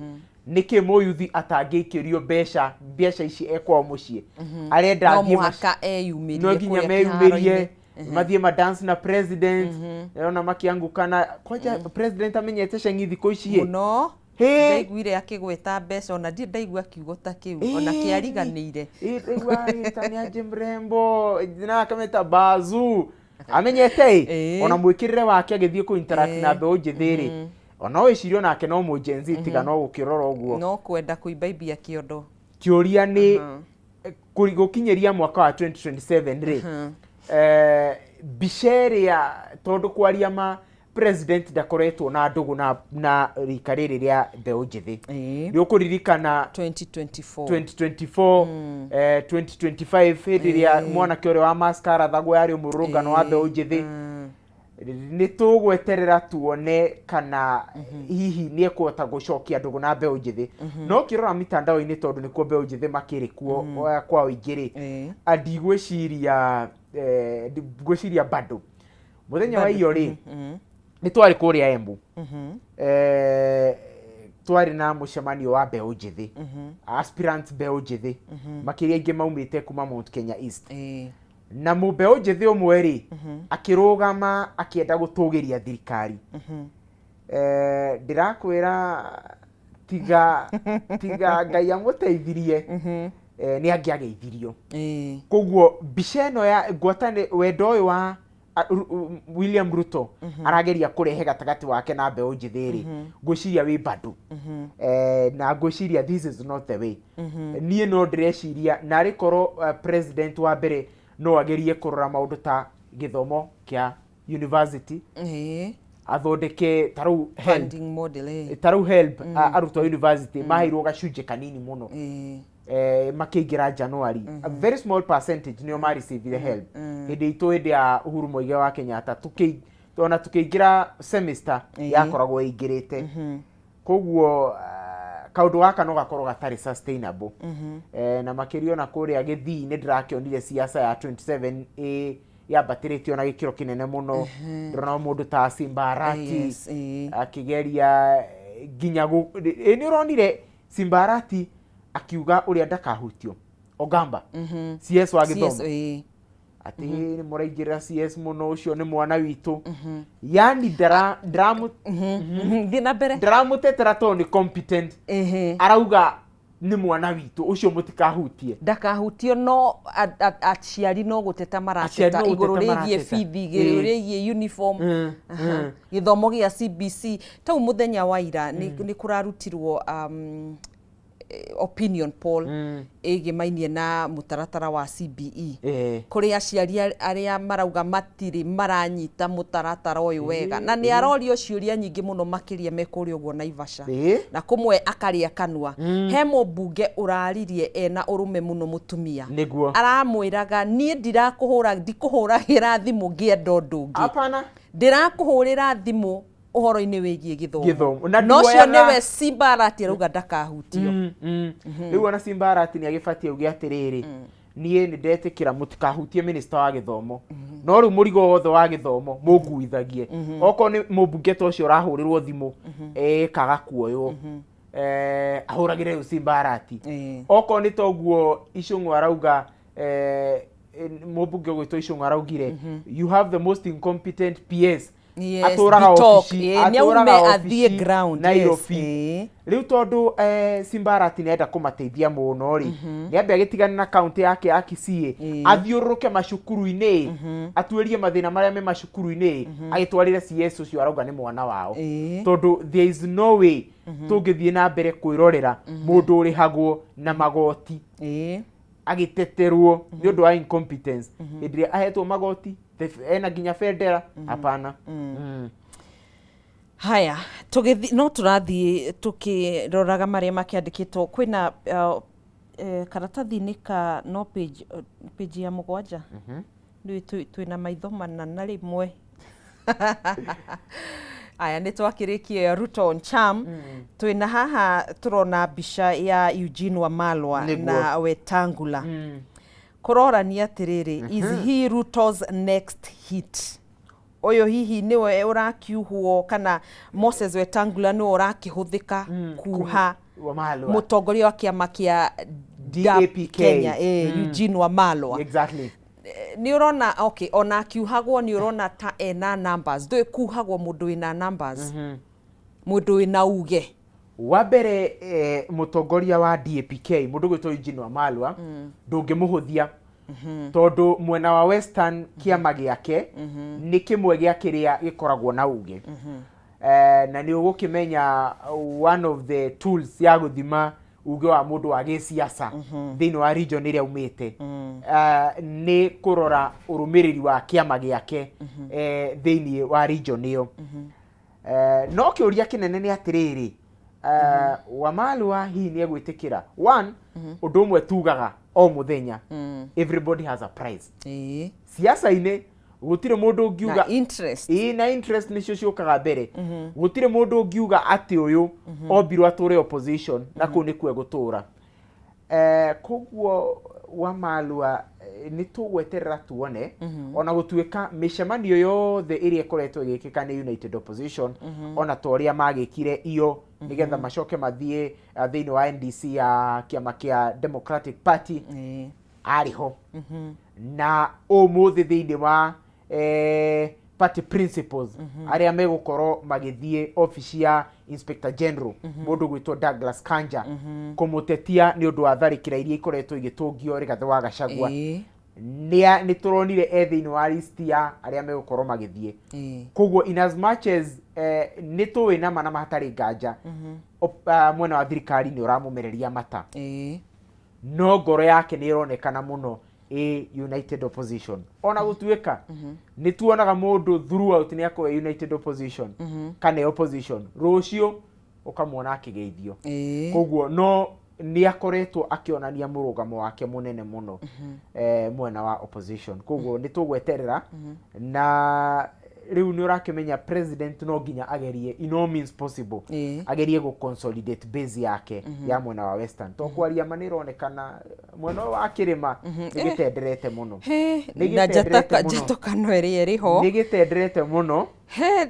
[SPEAKER 2] nĩkĩ mũyuthi atangĩikĩrio mbeca ici e kwao mũciĩ? Arenda
[SPEAKER 1] No
[SPEAKER 2] athiĩ
[SPEAKER 1] mũhaka eyumĩrie
[SPEAKER 2] no nginya
[SPEAKER 1] kũrĩa
[SPEAKER 2] meyumĩrie
[SPEAKER 1] kĩharo-inĩ.
[SPEAKER 2] Mathiĩ ma dance na president, ona makiangukana kwanja president amenyete cengi thikũ ici ĩ.
[SPEAKER 1] Mũno.
[SPEAKER 2] Hĩ!
[SPEAKER 1] Ndaiguire akĩgweta mbeca ona ndirĩ ndaigua kiugo ta kĩu ona kĩariganĩire.
[SPEAKER 2] Ndaigua agĩta nĩ anjĩ mrembo na akameta bazu amenyete ĩ. Ona mwĩkĩrĩre wake agĩthiĩ kũ interact na mbeũ njĩthĩ rĩ, ona wĩcirie onake no mũ Gen Z, tiga no gũkĩrora ũguo.
[SPEAKER 1] No kwenda kũimbaimbia kĩondo.
[SPEAKER 2] Kĩũria nĩ gũkinyĩria mwaka wa 2027 rĩ, mbica ĩrĩa, tondũ kwaria ma, president ndakoretwo na ndũgũ na rika rĩrĩ rĩa mbeũ njĩthĩ. Nĩ ũkũririkana
[SPEAKER 1] 2024.
[SPEAKER 2] 2024, 2025, hĩndĩ ĩrĩa mwanake ũrĩa wa mascara thagwo yarĩ mũrũrũngano wa mbeũ njĩthĩ. Nĩ tũgweterera tuone kana hihi nĩ ekũhota gũcokia ndũgũ na mbeũ njĩthĩ. No ũkĩrora mitandao-inĩ, tondũ nĩkuo mbeũ njĩthĩ makĩrĩ kuo kwa ũingĩ rĩ, ndigwĩciria ngwĩciria bado mũthenya wa iyo rĩ, nĩ twarĩ kũrĩa Embu, twarĩ na mũcemanio wa mbeũ njĩthĩ, aspirants mbeũ njĩthĩ makĩria aingĩ maumĩte kuma Mount Kenya East, na mũmbeũ njĩthĩ ũmwe rĩ akĩrũgama akĩenda gũtũgĩria thirikari. Ndĩrakwĩra tiga Ngai amũteithirie, nĩ angĩageithirio. Koguo mbica ĩno ya ngwatane wendo ũyũ wa William Ruto arageria kũrehe gatagatĩ wake na mbeũ njĩthĩ rĩ, ngwĩciria wĩ bado, na ngwĩciria this is not the way. Niĩ no ndĩreciria narĩ korwo president wa mbere no agerie kũrora maũndũ ta gĩthomo kĩa university, athondeke ta rĩu HELB,
[SPEAKER 1] Funding model.
[SPEAKER 2] Ta rĩu HELB, arutwo a university maheirwo gacunjĩ kanini mũno makĩingĩra January. A very small percentage nĩo marecivire HELB. Hĩndĩ itũ, hĩndĩ ya Uhuru Muigai wa Kenyatta, ona tukĩingĩra semester yakoragwo ĩingĩrĩte. Koguo kaũndũ gaka no gakorwo gatarĩ sustainable, na makĩria ona kũrĩa gĩthii nĩ ndĩrakĩonire siasa ya 27 ĩ yambatĩrĩtio na gĩkĩro kĩnene mũno. Ndĩrona mũndũ ta Simba Arati akĩgeria nginya nĩ ũronire Simba Arati akiuga ũrĩa ndakahutio Ogamba, CS wa gĩthomo,
[SPEAKER 1] CS,
[SPEAKER 2] atĩ nĩ mũraingĩrĩra CS mũno, ũcio nĩ mwana witũ. Yani ndara ndaramu
[SPEAKER 1] Thiĩ na mbere.
[SPEAKER 2] Ndaramũtetera tondũ nĩ competent. Arauga nĩ mwana witũ ũcio, mũtikahutie.
[SPEAKER 1] Ndakahutio, no aciari no gũteta marateta
[SPEAKER 2] Aciari no
[SPEAKER 1] igũrũ
[SPEAKER 2] gũteta
[SPEAKER 1] rĩgiĩ
[SPEAKER 2] marateta.
[SPEAKER 1] bithi, igũrũ rĩgiĩ uniform, gĩthomo gĩa CBC. Tau mũthenya wa ira nĩ kũrarutirwo opinion poll ĩgĩmainie na mũtaratara wa CBE, kũrĩ aciari arĩa marauga matirĩ maranyita mũtaratara ũyũ wega, na nĩ arorio ciũria nyingĩ mũno makĩria me kũrĩa ũguo Naivasha, na kũmwe akarĩa kanua. He mũmbunge ũraririe ena ũrũme mũno mũtumia, aramwĩraga, "Niĩ ndirakũhũra, ndikũhũragĩra thimũ ngĩenda ũndũ ũngĩ.
[SPEAKER 2] Hapana.
[SPEAKER 1] Ndĩrakũhũrĩra thimũ ũhoro-inĩ wĩgiĩ gĩthomo."
[SPEAKER 2] Gĩthomo. Na
[SPEAKER 1] Na ũcio
[SPEAKER 2] nduoyaga-
[SPEAKER 1] nĩwe Simba Arati arauga ndakahutio.
[SPEAKER 2] Rĩu ona Simba Arati nĩ agĩbatiĩ auge atĩrĩrĩ, "Niĩ nĩ ndetĩkĩra mũtikahutie minista wa gĩthomo, no rĩu mũrigo wothe wa gĩthomo mũnguithagie. Okorwo nĩ mũmbunge ta ũcio ũrahũrĩrwo thimũ ĩkaga kuoywo, ahũragĩre rĩu Simba Arati." Okorwo nĩ toguo Icũng'wa arauga, mũmbunge ũgwĩtwo Icũng'wa araugire, "You have the most incompetent PS." Atũraga
[SPEAKER 1] Bitok,
[SPEAKER 2] obici,
[SPEAKER 1] nĩ aume
[SPEAKER 2] atũraga
[SPEAKER 1] athiĩ
[SPEAKER 2] obici
[SPEAKER 1] ground, yes,
[SPEAKER 2] Nairobi. Rĩu tondũ Simba Arati nĩarenda kũmateithia mũno rĩ, nĩambe agĩtigane na kaunti yake ya Kisii, athiũrũrũke macukuru-inĩ, atuĩrie mathĩna marĩa me macukuru-inĩ, agĩtwarĩre CS ũcio arauga nĩ mwana wao, tondũ there is no way tũngĩthiĩ na mbere kwĩrorera mũndũ ũrĩhagwo na magoti agĩteterwo nĩ ũndũ wa incompetence hĩndĩ ĩrĩa ahetwo magoti ena nginya bendera. Hapana.
[SPEAKER 1] Haya, tũgĩthi no tũrathiĩ tũkĩroraga marĩa makĩandĩkĩtwo. Kwĩna karatathi-inĩ ka no page ya 7. Rĩu twĩna maitho mana na rĩmwe. Aya, nĩ twakĩrĩkia ĩyo Ruto on charm. Twĩna haha tũrona mbica ya Eugene Wamalwa na Wetangula. Kũrorania atĩrĩrĩ, is he Ruto's next hit? Ũyũ hihi nĩwe ũrakiuhwo, kana Moses Wetangula nĩwe ũrakĩhũthĩka kuha
[SPEAKER 2] Wamalwa.
[SPEAKER 1] Mũtongoria wa kĩama kĩa DAP
[SPEAKER 2] DAPK.
[SPEAKER 1] Kenya, Eugene Wamalwa. Nĩ ũrona, okay, ona akiuhagwo nĩ ũrona ta ena numbers. Ndũĩ kuhagwo mũndũ wĩna numbers, mũndũ wĩna uge.
[SPEAKER 2] Wa mbere, mũtongoria wa DAPK mũndũ gwĩtwo Eugene Wamalwa, ndũngĩmũhũthia, tondũ mwena wa Western kĩama gĩake nĩ kĩmwe gĩa kĩrĩa gĩkoragwo na uge. Na nĩ ũgũkĩmenya one of the tools ya gũthima uge wa mũndũ wa gĩsiasa thĩinĩ wa region ĩrĩa aumĩte, nĩ kũrora ũrũmĩrĩri wa kĩama gĩake thĩinĩ wa region ĩyo. No kĩũria kĩnene nĩ atĩrĩrĩ, Wamalwa hihi nĩ egwĩtĩkĩra? One, ũndũ ũmwe tugaga o mũthenya, everybody has a price. Siasa-inĩ gũtirĩ mũndũ ũngiuga
[SPEAKER 1] na interest.
[SPEAKER 2] Ĩĩ, na interest nĩcio ciũkaga mbere. Gũtirĩ mũndũ ũngiuga atĩ ũyũ ombirwo atũre opposition na kũu nĩkuo egũtũra. Koguo Wamalwa, nĩ tũgweterera tuone. Ona gũtuĩka mĩcemanio yothe ĩrĩa ĩkoretwo ĩgĩkĩka nĩ United Opposition, ona ta ũrĩa magĩkire iyo nĩgetha macoke mathiĩ thĩinĩ wa NDC ya kĩama kĩa Democratic Party, arĩ ho. Na ũmũthĩ thĩinĩ wa party principles arĩa megũkorwo magĩthiĩ obici ya Inspector General, mũndũ gwĩtwo Douglas Kanja, kũmũtetia nĩ ũndũ wa tharĩkĩra iria ikoretwo igĩtũngio Rigathĩ wa Gachagua, nĩ tũronire e thĩinĩ wa list ya arĩa megũkorwo magĩthiĩ. Koguo in as much as nĩ tũĩ nama na hatarĩ nganja mwena wa thirikari nĩ ũramũmereria mata, no ngoro yake nĩ ĩronekana mũno ĩ United Opposition. Ona gũtuĩka nĩ tuonaga mũndũ throughout nĩ akorwo United Opposition kana ĩ opposition, rũciũ ũkamuona akĩgeithio. Koguo no nĩ akoretwo akĩonania mũrũgamo wake mũnene mũno mwena wa opposition. Koguo nĩ tũgweterera, na rĩu nĩ ũrakĩmenya president no nginya agerie in all means possible agerie gũ consolidate base yake ya mwena wa Western, to kwaria ma nĩ ĩronekana mwena ũyũ wa kĩrĩma nĩ gĩtenderete mũno.
[SPEAKER 1] He,
[SPEAKER 2] Nĩ
[SPEAKER 1] na
[SPEAKER 2] gĩtenderete mũno.
[SPEAKER 1] njatũkano ĩrĩa ĩrĩ ho
[SPEAKER 2] Nĩ gĩtenderete mũno.
[SPEAKER 1] He,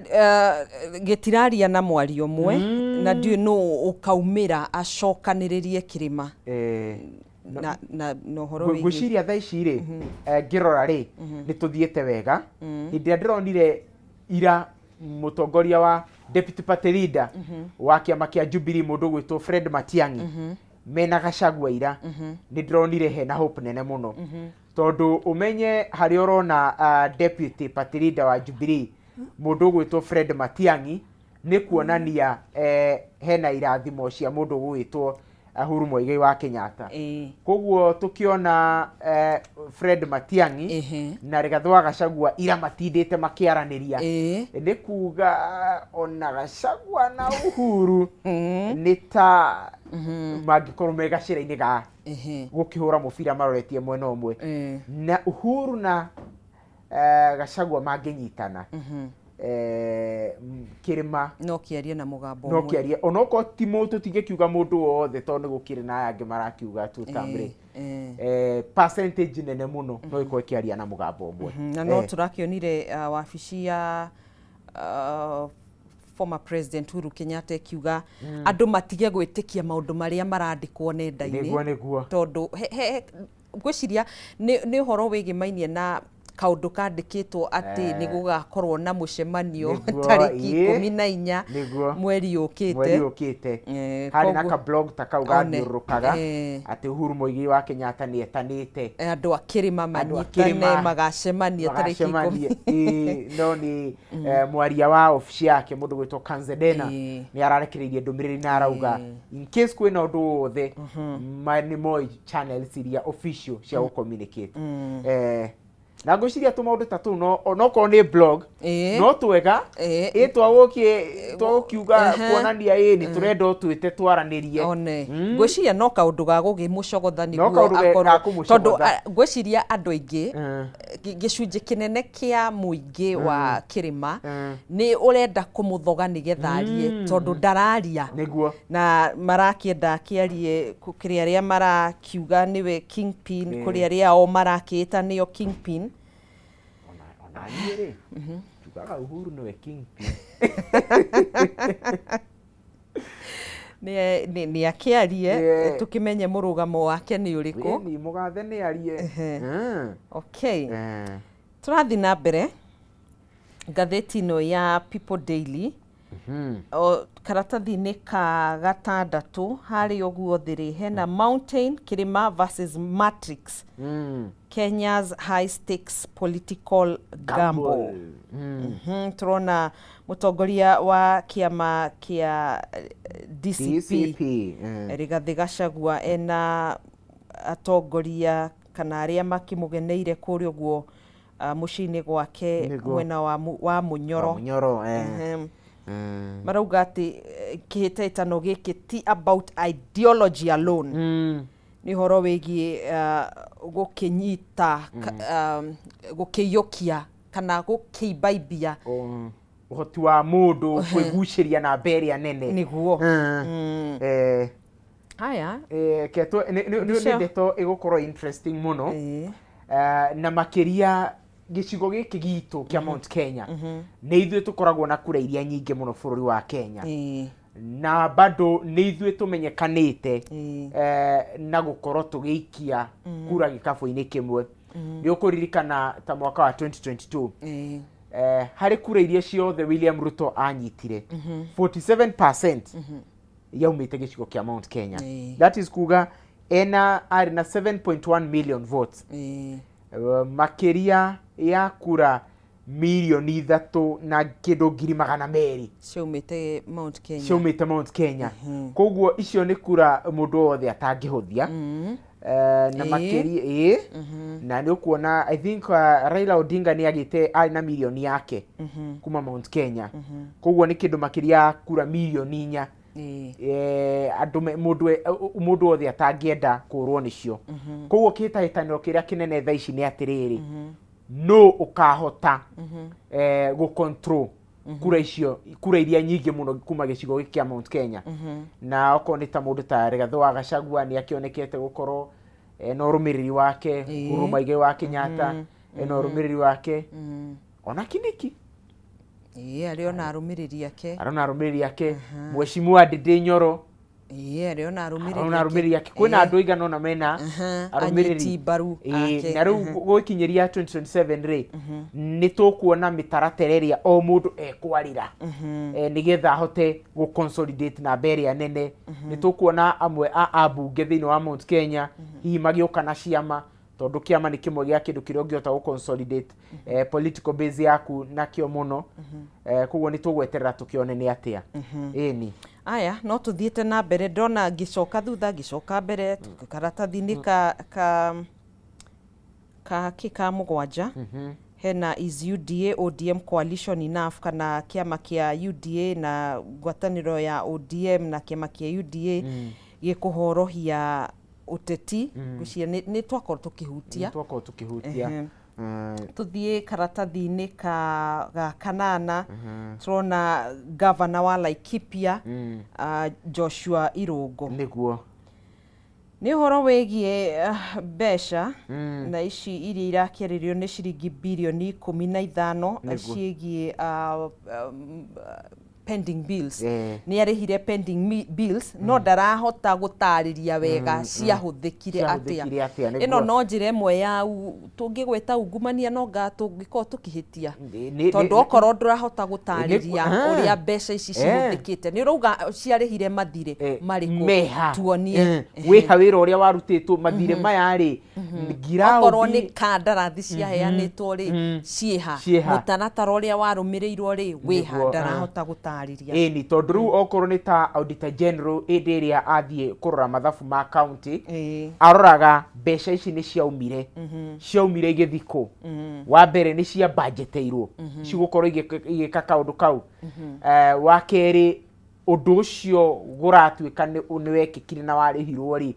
[SPEAKER 1] gĩtiraria na mwario ũmwe, na ndiũĩ nũ ũkaumĩra acokanĩrĩrie kĩrĩma na ũhoro wĩgiĩ
[SPEAKER 2] Ngwĩciria thaa ici rĩ, ngĩrora rĩ, nĩ tũthiĩte wega. Hĩndĩ ĩrĩa ndĩronire ira mũtongoria wa deputy party leader wa kĩama kĩa Jubilee, mũndũ ũgwĩtwo Fred Matiang'i, mena Gachagua ira, nĩ ndĩronire hena hope nene mũno, tondũ ũmenye harĩa ũrona deputy party leader wa Jubilee, mũndũ ũgwĩtwo Fred Matiang'i, nĩ kuonania hena irathimo cia mũndũ ũgwĩtwo Uhuru Muigai wa Kenyatta. Koguo tukiona Fred Matiang'i na Rigathĩ wa Gachagua ira matindĩte makĩaranĩria, nĩ kuga ona Gachagua na Uhuru nĩ ta mangĩkorwo me gacĩra-inĩ ga gũkĩhũra mũbira maroretie mwena ũmwe. Na Uhuru na Gachagua mangĩnyitana, kĩrĩma
[SPEAKER 1] no kĩarie na mũgambo
[SPEAKER 2] no
[SPEAKER 1] ũmwe.
[SPEAKER 2] Kĩarie onokorwo ti mũndũ, tũtingĩkiuga mũndũ wothe, tondũ nĩ gũkĩrĩ na aya angĩ marakiuga tu tamrĩ percentage nene mũno no ĩkorwo ĩkĩaria na mũgambo ũmwe.
[SPEAKER 1] Na no tũrakĩonire wabici ya former President Uhuru Kenyatta ĩkiuga andũ matige gwĩtĩkia maũndũ marĩa marandĩkwo nenda-inĩ.
[SPEAKER 2] Nĩguo.
[SPEAKER 1] Tondũ ngwĩciria nĩ ũhoro wĩgĩmainie na kaũndũ kandĩkĩtwo atĩ nĩ gũgakorwo na mũcemanio tarĩki 14 mweri ũkĩte.
[SPEAKER 2] Mweri ũkĩte. Harĩ na ka blog ta kau
[SPEAKER 1] One.
[SPEAKER 2] gathiũrũrũkaga atĩ Uhuru Muigai wa Kenyatta nĩ etanĩte
[SPEAKER 1] andũ a kĩrĩma
[SPEAKER 2] andũ a
[SPEAKER 1] manyitane
[SPEAKER 2] kĩrĩma
[SPEAKER 1] magacemania tarĩki 10.
[SPEAKER 2] Magacemanie. Ĩĩ, no nĩ mwaria wa obici yake, mũndũ gwĩtwo Kanzedena, nĩ ararekereirie ndũmĩrĩri na arauga in case kwĩna ũndũ wothe, nĩ moĩ channels iria official cia gũ communicate. Na ngwĩciria tũmaũndũ ta tũu, no onokorwo nĩ blog, no twega ĩ twagũkiuga kuonania ĩ nĩ tũrenda ũtwĩte twaranĩrie.
[SPEAKER 1] One, ngwĩciria no kaũndũ ga gũkĩmũcogotha
[SPEAKER 2] No
[SPEAKER 1] nĩguo
[SPEAKER 2] kaũndũ
[SPEAKER 1] akorwo
[SPEAKER 2] ga kũmũcogotha.
[SPEAKER 1] Tondũ ngwĩciria andũ aingĩ, gĩcunjĩ kĩnene kĩa mũingĩ wa kĩrĩma nĩ ũrenda kũmũthoga nĩgetha arie, tondũ ndararia. Na marakĩenda akĩarie kũrĩ arĩa marakiuga nĩwe kingpin, kũrĩ arĩa o marakĩĩta nĩo kingpin.
[SPEAKER 2] Ona niĩ rĩ, njugaga Uhuru nĩwe kingpin.
[SPEAKER 1] Nĩ akĩarie tũkĩmenye mũrũgamo wake nĩ ũrĩkũ.
[SPEAKER 2] Ĩni mũgathe nĩ arie.
[SPEAKER 1] Okay. Tũrathiĩ na mbere, ngathĩti ĩno ya People Daily. O karatathi-inĩ ka gatandatũ harĩa ũguo thĩ rĩ, hena mountain kĩrĩma versus matrix, Kenya's high stakes political gamble. Tũrona mũtongoria wa kĩama kĩa DCP,
[SPEAKER 2] DCP.
[SPEAKER 1] Rigathĩ Gachagua ena atongoria kana arĩa makĩmũgeneire kũrĩa ũguo mũciĩ-inĩ gwake. Mwena wa Mũnyoro.
[SPEAKER 2] Mũnyoro, eh.
[SPEAKER 1] Marauga atĩ kĩhĩtahĩtano gĩkĩ ti about ideology alone, nĩ ũhoro wĩgiĩ gũkĩnyita, gũkĩiyũkia kana gũkĩimbaibia
[SPEAKER 2] Ũhoti wa mũndũ kwĩgucĩria namba ĩrĩa nene.
[SPEAKER 1] Nĩguo. Haya.
[SPEAKER 2] Ketwo nĩ
[SPEAKER 1] Mbica.
[SPEAKER 2] Ndeto ĩgũkorwo interesting mũno. Na makĩria gĩcigo gĩkĩ gitũ kĩa Mount Kenya, nĩ ithuĩ tũkoragwo na kura iria nyingĩ mũno bũrũri wa Kenya, na bado nĩ ithuĩ tũmenyekanĩte na gũkorwo tũgĩikia kura gĩkabũ-inĩ kĩmwe. Nĩ ũkũririkana ta mwaka wa 2022, harĩ kura iria ciothe William Ruto anyitire, 47% yaumĩte gĩcigo kĩa Mount Kenya. That is kuga ena arĩ na 7.1 million votes. Makĩria ya kura 3.2 million na kĩndũ
[SPEAKER 1] ciaumĩte Mount Kenya.
[SPEAKER 2] Ciaumĩte Mount Kenya. Koguo icio nĩ kura mũndũ wothe atangĩhũthia. Na makĩria ĩĩ, na nĩ ũkuona, I think Raila Odinga nĩ agĩte arĩ na mirioni yake kuma Mount Kenya. Koguo nĩ kĩndũ makĩria ya kura 4 million andũ mũndũ wothe atangĩenda kũrwo nĩcio. Koguo kĩhĩtahĩtanĩro kĩrĩa kĩnene thaa ici nĩ atĩrĩrĩ, nũ ũkahota gũ control kura icio, kura iria nyingĩ mũno kuma gĩcigo gĩkĩ kĩa Mount Kenya? Na okorwo nĩ ta mũndũ ta Rigathĩ wa Gachagua, nĩ akĩonekete gũkorwo ena ũrũmĩrĩri wake. Uhuru Muigai wa Kenyatta ena ũrũmĩrĩri wake, ona Kindiki.
[SPEAKER 1] Ĩĩ, arĩ ona arũmĩrĩri ake.
[SPEAKER 2] Arona arũmĩrĩri ake. Mheshimiwa Ndindi Nyoro
[SPEAKER 1] Ĩĩ, arĩ ona arũmĩrĩri.
[SPEAKER 2] Arona arũmĩrĩri ake. Kwĩna andũ aigana ũna mena arũmĩrĩri.
[SPEAKER 1] Anyiti mbaru ake.
[SPEAKER 2] Na rĩu gũgĩkinyĩria 2027 rĩ, nĩ tũkuona mĩtaratara ĩrĩa o mũndũ ekwarĩra nĩgetha ahote gũ consolidate namba ĩrĩa nene. Nĩ tũkuona amwe a ambunge thĩinĩ wa Mount Kenya hihi magĩũka na ciama, tondũ kĩama nĩ kĩmwe gĩa kĩndũ kĩrĩa ũngĩhota gũ consolidate political base yaku nakĩo mũno. Koguo nĩ tũgweterera tũkĩone nĩ atĩa. Ĩni.
[SPEAKER 1] Aya, no tũthiĩte na mbere. Ndona ngĩcoka thutha, ngĩcoka mbere, karatathi-inĩ ka kĩ ka mũgwanja hena "Is UDA ODM coalition enough?", kana kĩama kĩa UDA na ngwatanĩro ya ODM na kĩama kĩa UDA gĩkũhorohia ũteti. Ngwĩciria nĩ twakorwo tũkĩhutia.
[SPEAKER 2] Twakorwo tũkĩhutia.
[SPEAKER 1] Tũthiĩ karatathi-inĩ ka ga kanana, tũrona gavana wa Laikipia, Joshua Irũngũ. Nĩ ũhoro wĩgiĩ mbeca na ici iria irakĩarĩrio nĩ ciringi 15 birioni ciĩgiĩ pending bills. Nĩ arĩhire pending bills, no ndarahota gũtarĩria wega ciahũthĩkire atĩa.
[SPEAKER 2] Ciahũthĩkire atĩa, nĩguo.
[SPEAKER 1] Ĩno no njĩra ĩmwe ya tũngĩgwĩta ungumania, no nga tũngĩkorwo tũkĩhĩtia, tondũ okorwo ndũrahota gũtarĩria ũrĩa mbeca ici cihũthĩkĩte, nĩ ũrauga ciarĩhire mathirĩ marĩkũ?
[SPEAKER 2] Meha.
[SPEAKER 1] Tuonie.
[SPEAKER 2] Wĩha wĩra ũrĩa warutĩtwo mathirĩ maya rĩ,
[SPEAKER 1] Okorwo nĩ
[SPEAKER 2] ngiraũndi
[SPEAKER 1] kandarathi ciaheanĩtwo rĩ, ciĩha?
[SPEAKER 2] Ciĩha?
[SPEAKER 1] Mũtaratara ũrĩa warũmĩrĩirwo rĩ, wĩha? Ndarahota gũtarĩria.
[SPEAKER 2] Ĩni, tondũ rĩu okorwo nĩ ta auditor general, hĩndĩ ĩrĩa athiĩ kũrora mathabu ma county, aroraga mbeca ici nĩ ciaumire igĩthiĩ kũ. Wa mbere, nĩ cia budgeteirwo cigũkorwo igĩka kaũndũ kau? Wa kerĩ, ũndũ ũcio gũratuĩka nĩ wekĩkire na warĩhirwo rĩ,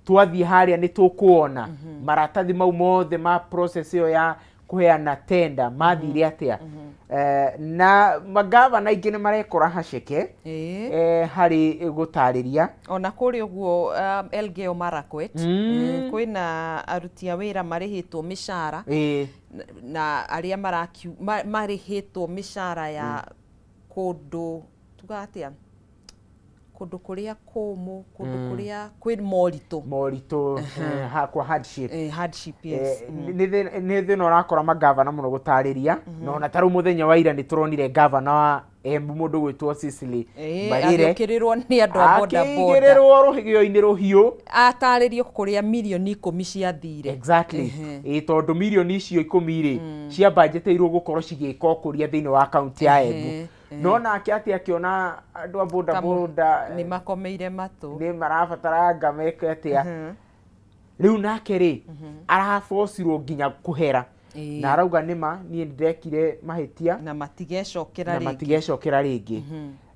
[SPEAKER 2] twathiĩ harĩa nĩ tũkuona maratathi mau mothe ma process ĩyo ya kũheana tenda mathire atĩa? Na magavana aingĩ nĩ marekora haceke harĩ gũtarĩria.
[SPEAKER 1] Ona kũrĩ ũguo, Elgeyo Marakwet, kwĩna aruti a wĩra marĩhĩtwo mĩcara na arĩa marĩhĩtwo mĩcara ya kũndũ tuga atĩa, Kũndũ kũrĩa kũmũ, kũndũ kũrĩa kwĩ moritũ.
[SPEAKER 2] Moritũ, kwa hardship.
[SPEAKER 1] Hardship, yes.
[SPEAKER 2] Nĩ thĩna ũrakora magavana mũno gũtarĩria, na ona ta rĩu mũthenya wa ira nĩ tũronire gavana wa Embu, mũndũ gwĩtwo Cecily Mbarire,
[SPEAKER 1] agĩũkĩrĩrwo nĩ andũ a boda boda.
[SPEAKER 2] Akĩigĩrĩrwo rũgĩo-inĩ rũhiũ.
[SPEAKER 1] Atarĩrio kũrĩa mirioni 10 ciathire.
[SPEAKER 2] Exactly. Ĩ tondũ mirioni icio 10 rĩ, ciambanjĩtĩirwo gũkorwo cigĩka ũkũria thĩinĩ wa kaunti ya Embu, no nake atĩ akĩona andũ a boda boda
[SPEAKER 1] nĩ makomeire matũ.
[SPEAKER 2] Nĩ marabatara anga meke atĩa rĩu, nake rĩ arabocirwo nginya kũhera na arauga nĩma niĩ ndekire mahĩtia.
[SPEAKER 1] Na matigecokera
[SPEAKER 2] na
[SPEAKER 1] rĩngĩ.
[SPEAKER 2] Matigecokera rĩngĩ.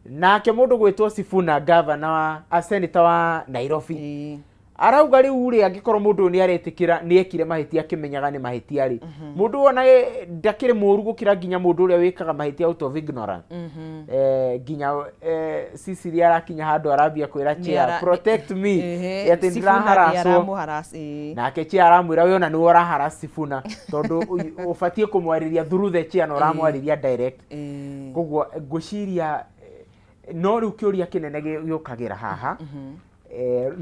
[SPEAKER 2] Nake mũndũ gwĩtwo Sifuna, gavana wa a senator wa Nairobi, arauga rĩu rĩ, angĩkorwo mũndũ ũyũ nĩ aretĩkĩra nĩ ekire mahĩtia akĩmenyaga nĩ mahĩtia rĩ, mũndũ ũyũ ona ndakĩrĩ mũru gũkĩra nginya mũndũ ũrĩa wĩkaga mahĩtia out of ignorance. Nginya Cecily arakinya handũ arambia kwĩra chair, "Protect me," atĩ
[SPEAKER 1] Sifuna nĩ
[SPEAKER 2] ndĩraharacwo.
[SPEAKER 1] aramũharass, ĩĩ.
[SPEAKER 2] Nake chair aramwĩra, "We ona nĩwe ũraharass Sifuna, tondũ ũbatiĩ kũmwarĩria through the chair na ũramwarĩria direct." Koguo ngwĩciria no rĩu kĩũria kĩnene gĩũkagĩra haha,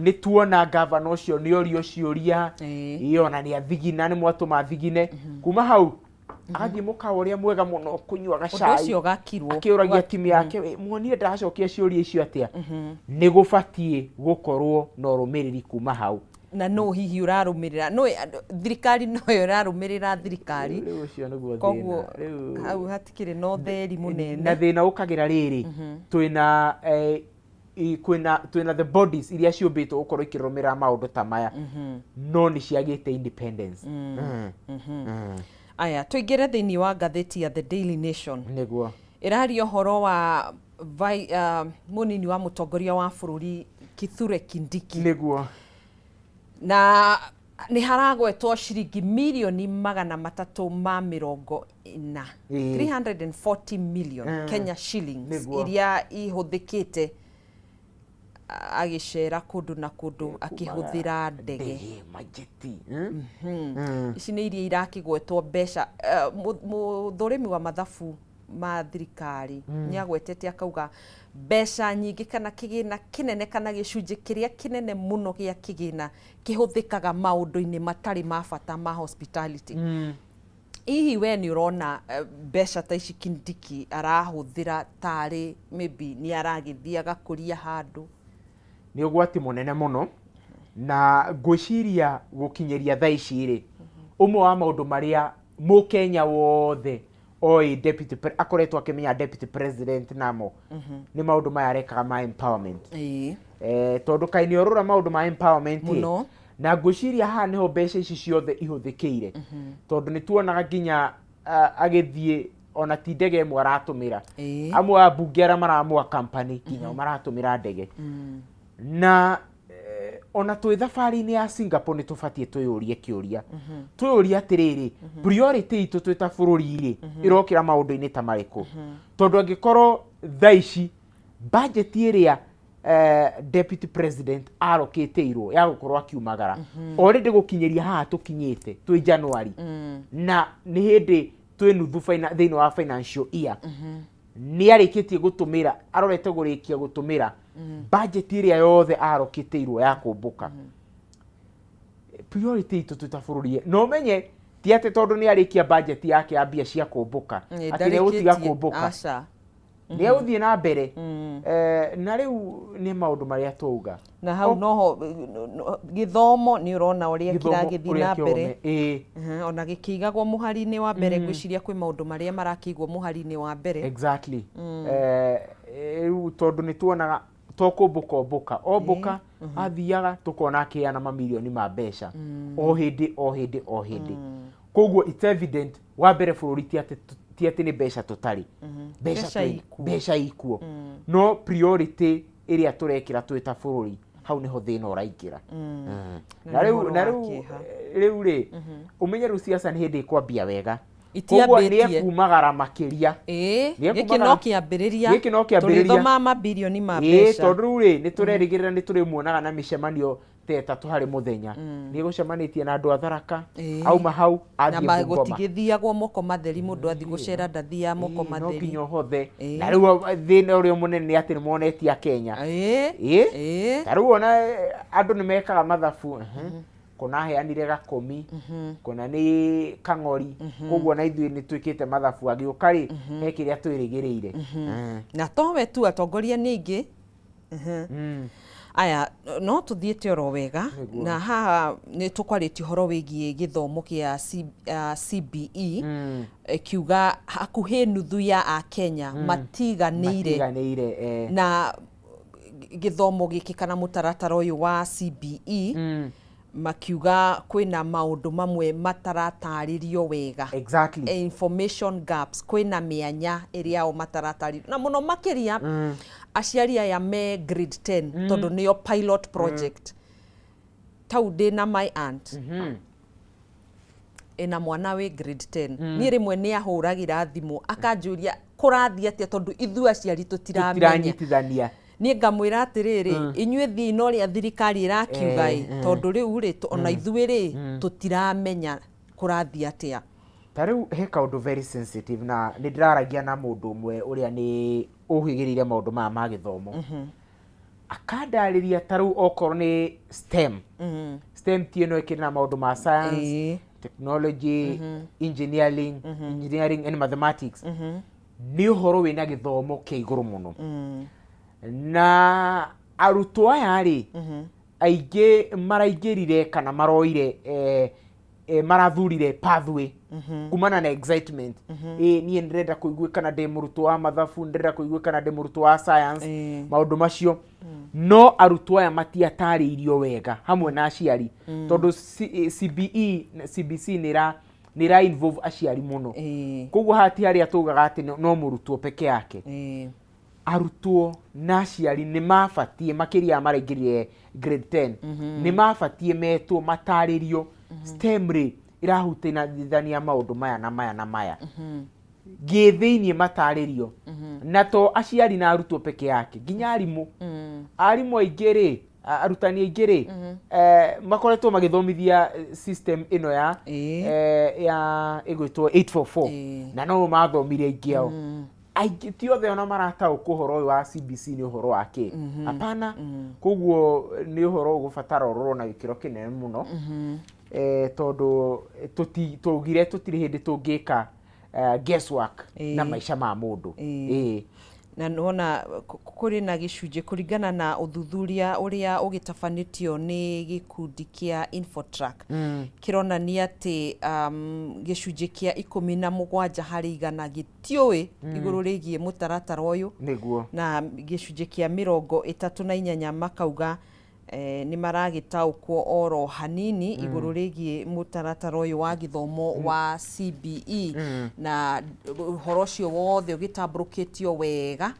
[SPEAKER 2] nĩ tuona gavana ũcio nĩ orio ciũria, ĩ ona nĩ athigina, nĩ mwatũma thigine, kuma hau agathiĩ mũkawa ũrĩa mwega mũno kũnyua
[SPEAKER 1] ũndũ
[SPEAKER 2] gacai,
[SPEAKER 1] ũcio ũgakirwo.
[SPEAKER 2] Akĩũragia timu yake, "Ĩ, muonire ndacokia ciũria icio atĩa?" Nĩ gũbatiĩ gũkorwo na ũrũmĩrĩri kuma hau.
[SPEAKER 1] Na no hihi ũrarũmĩrĩra no thirikari noyo ĩrarũmĩrĩra thirikari.
[SPEAKER 2] Rĩu ũcio nĩguo
[SPEAKER 1] Koguo
[SPEAKER 2] thĩna rĩu.
[SPEAKER 1] Hau hatikĩrĩ na ũtheri mũnene.
[SPEAKER 2] Na thĩna ũkagĩra rĩrĩ, twĩna kwĩna the bodies iria ciũmbĩtwo gũkorwo ikĩrũmĩrĩra maũndũ ta maya, no nĩ ciagĩte independence.
[SPEAKER 1] Aya, tũingĩre thĩinĩ wa ngathĩti ya The Daily Nation.
[SPEAKER 2] Nĩguo.
[SPEAKER 1] Ĩraria ũhoro wa mũnini wa mũtongoria wa bũrũri Kithure Kindiki. Na nĩ haragwetwo ciringi mirioni 340, 340 million Kenya shillings, iria ihũthĩkĩte agĩcera kũndũ na kũndũ akĩhũthĩra ndege.
[SPEAKER 2] Ndege majeti.
[SPEAKER 1] Ici nĩ iria irakĩgwetwo mbeca. Mũthũrĩmi wa mathabu ma thirikari nĩ agwetete akauga mbeca nyingĩ kana kĩgĩna kĩnene kana gĩcunjĩ kĩrĩa kĩnene mũno gĩa kĩgĩna kĩhũthĩkaga maũndũ-inĩ matarĩ ma bata ma hospitality. Hihi we nĩ ũrona mbeca ta ici Kindiki arahũthĩra tarĩ maybe nĩ aragĩthiĩ agakũria handũ?
[SPEAKER 2] Nĩ ũgwati mũnene mũno, na ngwĩciria gũkinyĩria thaa ici rĩ, ũmwe wa maũndũ marĩa mũkenya wothe oĩ deputy akoretwo akĩmenya deputy president namo nĩ maũndũ maya arekaga ma empowerment. Tondũ kaĩ nĩ orũra maũndũ ma empowerment ĩ,
[SPEAKER 1] Mũno.
[SPEAKER 2] Na ngwĩciria haha nĩho mbeca ici ciothe ihũthĩkĩire, tondũ nĩ tuonaga nginya agĩthiĩ ona ti ndege ĩmwe aratũmĩra. Amwe a mbunge arĩa maramũa company nginya o maratũmĩra ndege. Na ona twĩ thabarĩ-inĩ ya Singapore nĩ tũbatiĩ twĩyũrie kĩũria, twĩyũrie atĩrĩrĩ, priority itũ twĩ ta bũrũri rĩ ĩrokĩra maũndũ-inĩ ta marĩkũ? Tondũ angĩkorwo thaa ici budget ĩrĩa deputy president arokĩtĩirwo ya gũkorwo akiumagara already gũkinyĩria haha tũkinyĩte twĩ January, na nĩ hĩndĩ twĩ nuthu thĩinĩ wa financial year, nĩ arĩkĩtie gũtũmĩra, arorete gũrĩkia gũtũmĩra budget ĩrĩa yothe arokĩtĩirwo ya kũmbũka. Priority itũ twĩ ta bũrũri, na ũmenye ti atĩ tondũ nĩ arĩkia budget yake ya mbia cia kũmbũka atĩ nĩ egũtiga
[SPEAKER 1] Ndarĩkĩtie.
[SPEAKER 2] kũmbũka.
[SPEAKER 1] Aca.
[SPEAKER 2] Nĩ egũthiĩ na mbere. Na rĩu nĩ maũndũ marĩa twauga.
[SPEAKER 1] Na hau noho gĩthomo nĩ ũrona ũrĩa
[SPEAKER 2] Gĩthomo
[SPEAKER 1] kĩragĩthiĩ
[SPEAKER 2] ũrĩa
[SPEAKER 1] na mbere.
[SPEAKER 2] kĩome, ĩĩ.
[SPEAKER 1] Ona gĩkĩigagwo mũhari-inĩ wa mbere, ngwĩciria kwĩ maũndũ marĩa marakĩigwo mũhari-inĩ wa mbere.
[SPEAKER 2] Exactly. Rĩu tondũ nĩ tuonaga to kũmbũka ombũka ombũka, athiaga tũkona akĩheana mamirioni ma mbeca o hĩndĩ o hĩndĩ o hĩndĩ. Koguo it's evident, wa mbere, bũrũri ti atĩ nĩ mbeca tũtarĩ mbeca.
[SPEAKER 1] Mbeca ikuo.
[SPEAKER 2] Mbeca ikuo, no priority ĩrĩa tũrekĩra twĩ ta bũrũri, hau nĩho thĩna ũraingĩra.
[SPEAKER 1] Na
[SPEAKER 2] Na
[SPEAKER 1] nĩ
[SPEAKER 2] rĩu
[SPEAKER 1] ũhoro
[SPEAKER 2] na
[SPEAKER 1] wa
[SPEAKER 2] rĩu
[SPEAKER 1] kĩeha.
[SPEAKER 2] Rĩu rĩ, ũmenye rĩu siasa nĩ hĩndĩ ĩkwambia wega. Koguo nĩ
[SPEAKER 1] Itiambĩtie.
[SPEAKER 2] ekumagara makĩria.
[SPEAKER 1] Ĩĩ,
[SPEAKER 2] Nĩ
[SPEAKER 1] gĩkĩ no kĩambĩrĩria.
[SPEAKER 2] Gĩkĩ no kĩambĩrĩria.
[SPEAKER 1] Tũrĩthomaga mabirioni ma mbeca.
[SPEAKER 2] Tondũ rĩu rĩ, nĩ tũrerĩgĩrĩra nĩ tũrĩmuonaga na mĩcemanio. Ta 3 harĩ mũthenya nĩ gũcemanĩtie na andũ a Tharaka. Auma hau
[SPEAKER 1] Na
[SPEAKER 2] athiĩ Bungoma.
[SPEAKER 1] Gũtigĩthiagwo moko matheri, mũndũ athiĩ gũcera ndathiaga moko
[SPEAKER 2] Ĩĩ, no
[SPEAKER 1] matheri.
[SPEAKER 2] nginya ũhothe. Na rĩu thĩna ũrĩa mũnene nĩ atĩ nĩ monetie Akenya. Ĩĩ. Ta rĩu ona andũ nĩ mekaga mathabu, kũna aheanire gakũmi, kũna nĩ kang'ori, koguo na ithuĩ nĩ twĩkĩte mathabu, agĩũka rĩ, he kĩrĩa twĩrĩgĩrĩire.
[SPEAKER 1] Na towe tu, atongoria nĩ aingĩ. Aya, no tũthiĩte oro wega. Na haha nĩ tũkwarĩtie ũhoro wĩgiĩ gĩthomo kĩa CBE, ĩkiuga hakuhĩ nuthu ya Akenya matiganĩire
[SPEAKER 2] matiganĩire
[SPEAKER 1] na gĩthomo gĩkĩ kana mũtaratara ũyũ wa CBE, makiuga kwĩna maũndũ mamwe mataratarĩrio wega. Information gaps, kwĩna mĩanya ĩrĩa o mataratarĩrio, na mũno makĩria aciari aya me grade 10, tondũ nĩo pilot project. Tau ndĩna my aunt ĩna mwana wĩ grade 10. Niĩ rĩmwe nĩ ahũragĩra thimũ akanjũria kũrathiĩ atĩa, tondũ ithuĩ aciari tũtiramenya.
[SPEAKER 2] Tũtiranyitithania.
[SPEAKER 1] Niĩ ngamwĩra atĩrĩrĩ, inyuĩ thiĩ na ũrĩa thirikari ĩrakiuga ĩ, tondũ rĩu rĩ, ona ithuĩ rĩ, tũtiramenya kũrathiĩ atĩa.
[SPEAKER 2] Ta rĩu he kaũndũ very sensitive, na nĩ ndĩraragia na mũndũ ũmwe ũrĩa nĩ ũhĩgĩrĩire maũndũ maya ma gĩthomo, akandarĩria ta rĩu okorwo nĩ STEM. STEM ti ĩno ĩkĩrĩ na maũndũ ma science, technology, engineering and mathematics, nĩ ũhoro wĩna gĩthomo kĩa igũrũ mũno, na arutwo aya rĩ, aingĩ maraingĩrire kana maroire marathurire pathway kumana na excitement. Niĩ ndĩrenda kũiguĩkana ndĩ mũrutwo wa mathabu, ndĩrenda kũiguĩkana ndĩ mũrutwo wa science, maũndũ macio. No arutwo aya matiatarĩirio wega hamwe na aciari, tondũ CBE na CBC nĩ ĩra involve aciari mũno. Koguo haha ti harĩa tugaga atĩ no mũrutwo peke yake. Arutwo na aciari nĩ mabatiĩ, makĩria maraingĩrire grade 10, nĩ mabatiĩ metwo matarĩrio STEM rĩ ĩrahutithania maũndũ maya na maya na maya gĩthĩiniĩ, matarĩrio, na to aciari na arutwo peke yake, nginya arimũ. Arimũ aingĩ rĩ, arutani aingĩ rĩ, makoretwo magĩthomithia system ĩno ya ya ĩgwĩtwo 844, na no mathomire aingĩ ao. Aingĩ, ti othe ona marataũkwo ũhoro ũyũ wa CBC nĩ ũhoro wa kĩ. Hapana. Koguo nĩ ũhoro ũgũbatara ũrorwo na gĩkĩro kĩnene mũno, tondũ twaugire tũtirĩ hĩndĩ tũngĩka guesswork na maica ma mũndũ.
[SPEAKER 1] Na nĩwona kũrĩ na gĩcunjĩ, kũringana na ũthuthuria ũrĩa ũgĩtabanĩtio nĩ gĩkundi kĩa Infotrack, kĩronania atĩ gĩcunjĩ kĩa 17% gĩtiũĩ igũrũ rĩgiĩ mũtaratara ũyũ, na gĩcunjĩ kĩa 38 makauga nĩ maragĩtaũkwo oro hanini igũrũ rĩgiĩ mũtaratara ũyũ wa gĩthomo wa CBE. Na ũhoro ũcio wothe ũgĩtambũrũkĩtio wega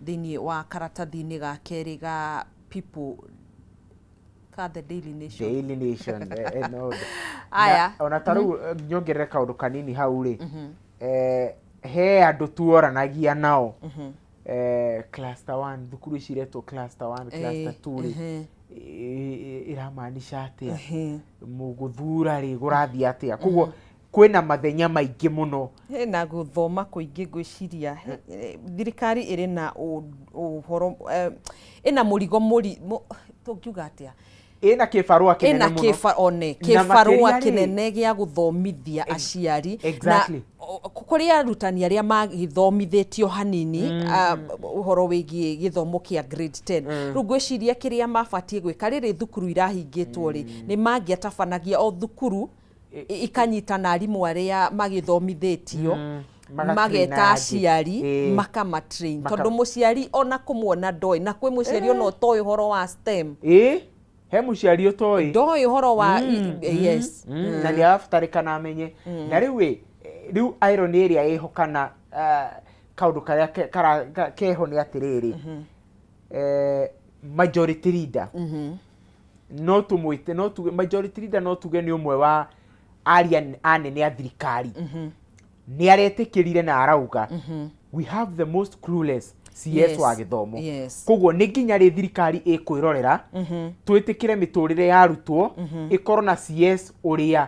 [SPEAKER 1] thĩinĩ wa karatathi-inĩ ga kerĩ ga People, ka The Daily Nation.
[SPEAKER 2] Daily Nation, no.
[SPEAKER 1] Aya.
[SPEAKER 2] Na, ona ta rĩu nyongerere kaũndũ kanini hau rĩ, he andũ tuoranagia nao, cluster 1, thukuru ici iretwo cluster 1, cluster 2 rĩ, ĩramaanisha atĩa? Mũgũthura rĩ, gũrathiĩ atĩa? Koguo kwĩna mathenya maingĩ mũno.
[SPEAKER 1] Hena gũthoma kũingĩ. Ngwĩciria thirikari ĩrĩ na ũhoro, ĩna mũrigo tũngiuga atĩa?
[SPEAKER 2] Ĩna kĩbarũa kĩnene
[SPEAKER 1] Ĩna
[SPEAKER 2] mũno.
[SPEAKER 1] One
[SPEAKER 2] Na
[SPEAKER 1] kĩbarũa
[SPEAKER 2] makĩria rĩ-
[SPEAKER 1] kĩnene gĩa gũthomithia aciari Na kũrĩ arutani arĩa magĩthomithĩtio hanini ũhoro wĩgiĩ gĩthomo kĩa grade 10. Rĩu ngwĩciria kĩrĩa mabatiĩ gwĩka rĩrĩ thukuru irahingĩtwo rĩ, nĩ mangĩatabanagia o thukuru ikanyitana arimũ arĩa magĩthomithĩtio,
[SPEAKER 2] Magatrain
[SPEAKER 1] mageta
[SPEAKER 2] angĩ.
[SPEAKER 1] Aciari, makamatrain, tondũ mũciari ona kũmuona ndoĩ, na kwĩ mũciari ona ũtoĩ ũhoro wa STEM.
[SPEAKER 2] Ĩ, he mũciari ũtoĩ.
[SPEAKER 1] Ndoĩ ũhoro wa yes.
[SPEAKER 2] Na nĩ arabatarĩkana amenye. Na rĩu ĩ, rĩu irony ĩrĩa ĩho kana kaũndũ karĩa keho nĩ atĩrĩrĩ, majority leader, no tũmwĩte, no tuge majority leader, no tuge nĩ ũmwe wa aria anene a thirikari, nĩ aretĩkĩrire na arauga We have the most clueless CS wa gĩthomo. Koguo nĩ nginya rĩ thirikari ĩkwĩrorera twĩtĩkĩre mĩtũrĩre ya arutwo ĩkorwo na CS ũrĩa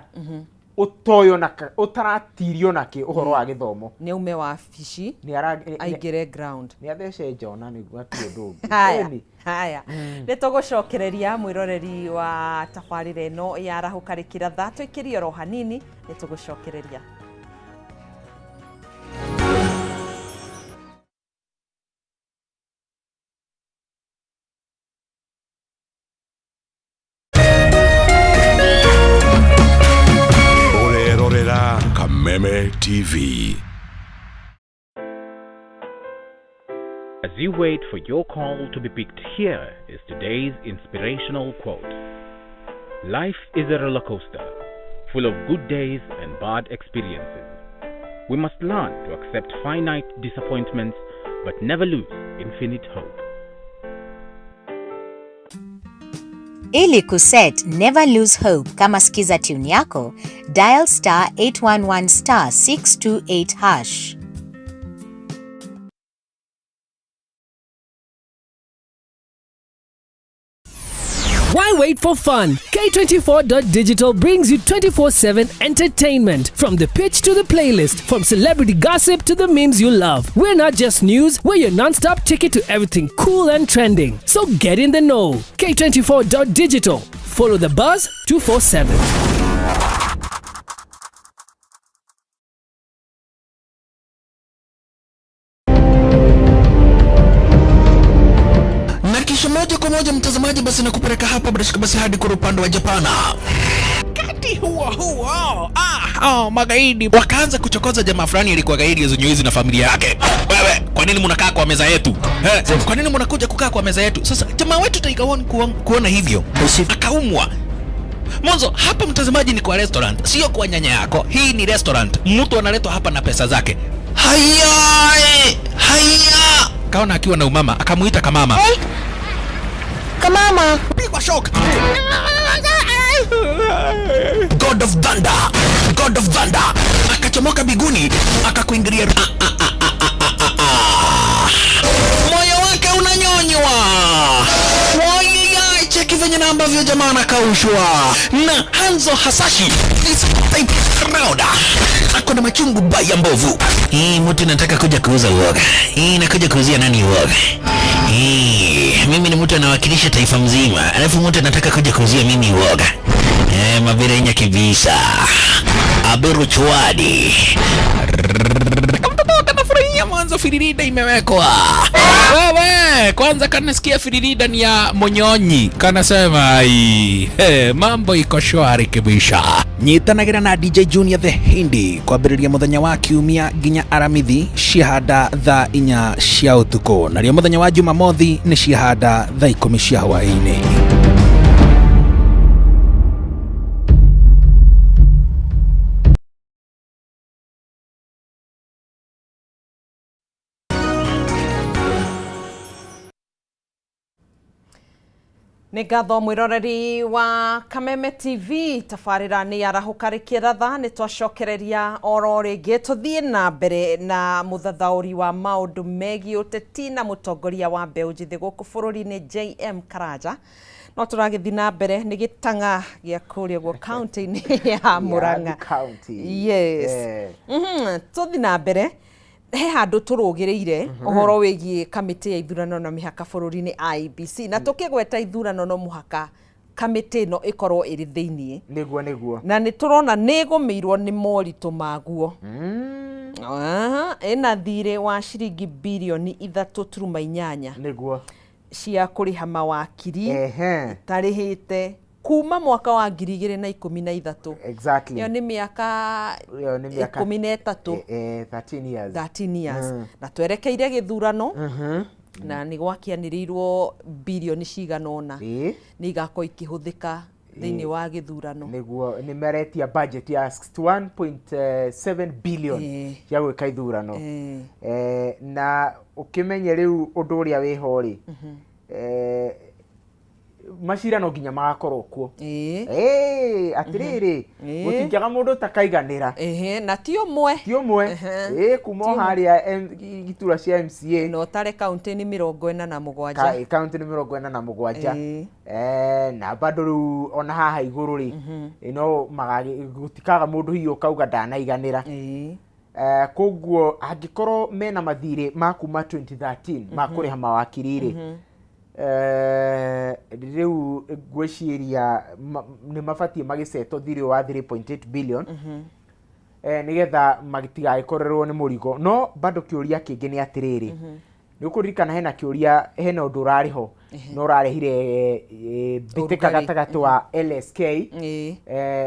[SPEAKER 2] ũtoyo na ũtaratirio nakĩ ũhoro wa gĩthomo?
[SPEAKER 1] Nĩ aume wabici.
[SPEAKER 2] Nĩ ara
[SPEAKER 1] aingĩre ground.
[SPEAKER 2] Nĩ athece njona nĩguo atirĩ ũndũ ũngĩ.
[SPEAKER 1] Haya.
[SPEAKER 2] Ĩni.
[SPEAKER 1] Haya, nĩ tũgũcokereria mwĩroreri wa tabarĩra ĩno ya Arahũka Rĩkĩratha, tũikĩrie oro hanini, nĩ tũgũcokereria.
[SPEAKER 3] Ũrerorera Kameme TV.
[SPEAKER 4] As you wait for your call to be picked, here is today's inspirational quote. Life is a roller coaster, full of good days and bad experiences. We must learn to accept finite disappointments, but never lose infinite hope.
[SPEAKER 5] Ili kuset Never Lose Hope kama skiza tune yako, dial *811*628#.
[SPEAKER 6] Why wait for fun? K24.digital brings you 24/7 entertainment. From the pitch to the playlist, from celebrity gossip to the memes you love. We're not just news, we're your non stop ticket to everything cool and trending. So get in the know. K24.digital. Follow the buzz 247.
[SPEAKER 7] Na kisha moja kwa moja mtazamaji, basi nakupeleka hapa bila shaka basi hadi kwa upande wa Japana. Wakati huo huo, oh, magaidi wakaanza kuchokoza jamaa fulani alikuwa gaidi ya na familia yake. Wewe, kwa nini mnakaa kwa meza yetu? Eh, kwa nini mnakuja kukaa kwa meza yetu? Sasa jamaa wetu Tiger One kuona hivyo akaumwa. Mwanzo hapa mtazamaji ni kwa restaurant, sio kwa nyanya yako. Hii ni restaurant, mtu analetwa hapa na pesa zake. Haya, haya, kaona akiwa na umama akamuita kamama.
[SPEAKER 5] Hey, kamama.
[SPEAKER 7] Pigwa shock. God of Thunder, God of Thunder akachomoka biguni akakuingilia. Moyo wake unanyonywa. Wai, cheki venye na ambavyo jamaa anakaushwa na Hanzo Hasashi is type round. Ako na machungu baya mbovu. Hii mtu nataka kuja kuuza uoga. Hii nakuja kuuzia nani uoga? Hii mimi ni mtu anawakilisha taifa mzima, alafu mtu anataka kuja kuuzia mimi uoga. Mabirenya kibisa. Aberu chwadi. Kamtoto kanafurahia mwanzo firirida imewekwa. Wewe, kwanza kanasikia firirida ni ya Monyonyi. Kanasema ai, hey, mambo iko shwari kibisha. Nyitanagira na DJ Junior the Hindi kwambĩrĩria mũthenya wa kiumia nginya aramithi ciahanda thaa 4 cia ũtukũ, narĩo mũthenya wa Jumamothi nĩ ciahanda thaa 10 cia hwaĩ-inĩ.
[SPEAKER 1] Nĩ ngatho mwĩroreri wa Kameme TV, tabarĩra nĩ Arahũka Rĩkĩratha, nĩ twacokereria oro rĩngĩ tũthiĩ na mbere na mũthathaũri wa maũndũ megiĩ ũteti na mũtongoria wa mbeũ njĩthĩ gũkũ bũrũri-inĩ JM Karanja. No tũragĩthiĩ na mbere nĩ gĩtang'a gĩa kũrĩa ũguo kaunti-inĩ ya Murang'a.
[SPEAKER 2] County.
[SPEAKER 1] Yes. Tũthiĩ na mbere, he handũ tũrũgĩrĩire ũhoro wĩgiĩ kamĩtĩ ya ithurano na mĩhaka bũrũri-inĩ IEBC, na tũkĩgweta ithurano no mũhaka kamĩtĩ ĩno ĩkorwo ĩrĩ thĩiniĩ.
[SPEAKER 2] Nĩguo nĩguo.
[SPEAKER 1] Na nĩ tũrona nĩ ĩgũmĩirwo nĩ moritũ maguo. Ĩna thirĩ wa ciringi birioni 3.8 cia kũrĩha mawakiri tarĩhĩte kuma mwaka wa 2013. Ĩyo nĩ mĩaka
[SPEAKER 2] Ĩyo nĩ mĩaka
[SPEAKER 1] 13.
[SPEAKER 2] 13 years.
[SPEAKER 1] 13 years. Na twerekeire gĩthurano na nĩ gwakĩanĩrĩirwo birioni cigana ũna nĩ igakorwo ikĩhũthĩka thĩinĩ wa gĩthurano.
[SPEAKER 2] Nĩguo nĩ maretia budget ya 61.7 billion ya gwĩka ithurano. Na ũkĩmenye rĩu ũndũ ũrĩa wĩho rĩ, Macira no nginya magakorwo kuo.
[SPEAKER 1] Ĩĩ.
[SPEAKER 2] Ĩĩ, atĩrĩrĩ, gũtingĩaga mũndũ ũtakaiganĩra.
[SPEAKER 1] Ehe, na ti ũmwe.
[SPEAKER 2] Ti ũmwe. Ĩĩ, kuma o harĩa itura cia MCA.
[SPEAKER 1] Na ũtare kaunti nĩ 47.
[SPEAKER 2] Kaunti nĩ 47. Eh, na bado rĩu ona haha igũrũ rĩ, no gũtikaga mũndũ hihi ũkauga ndanaiganĩra. Eh, koguo angĩkorwo mena mathirĩ ma kuma 2013 ma kũrĩha mawakiri rĩ, eh, rĩu ngwĩciria nĩ mabatiĩ magĩcetwo thirĩ wa 3.8 billion, eh, nĩgetha matigagĩkorerwo nĩ mũrigo. No bado kĩũria kĩngĩ nĩ atĩrĩrĩ, nĩ ũkũririkana hena kĩũria, hena ũndũ ũrarĩ ho no ũrarehire mbĩtĩka
[SPEAKER 1] Ũrugarĩ.
[SPEAKER 2] gatagatĩ wa LSK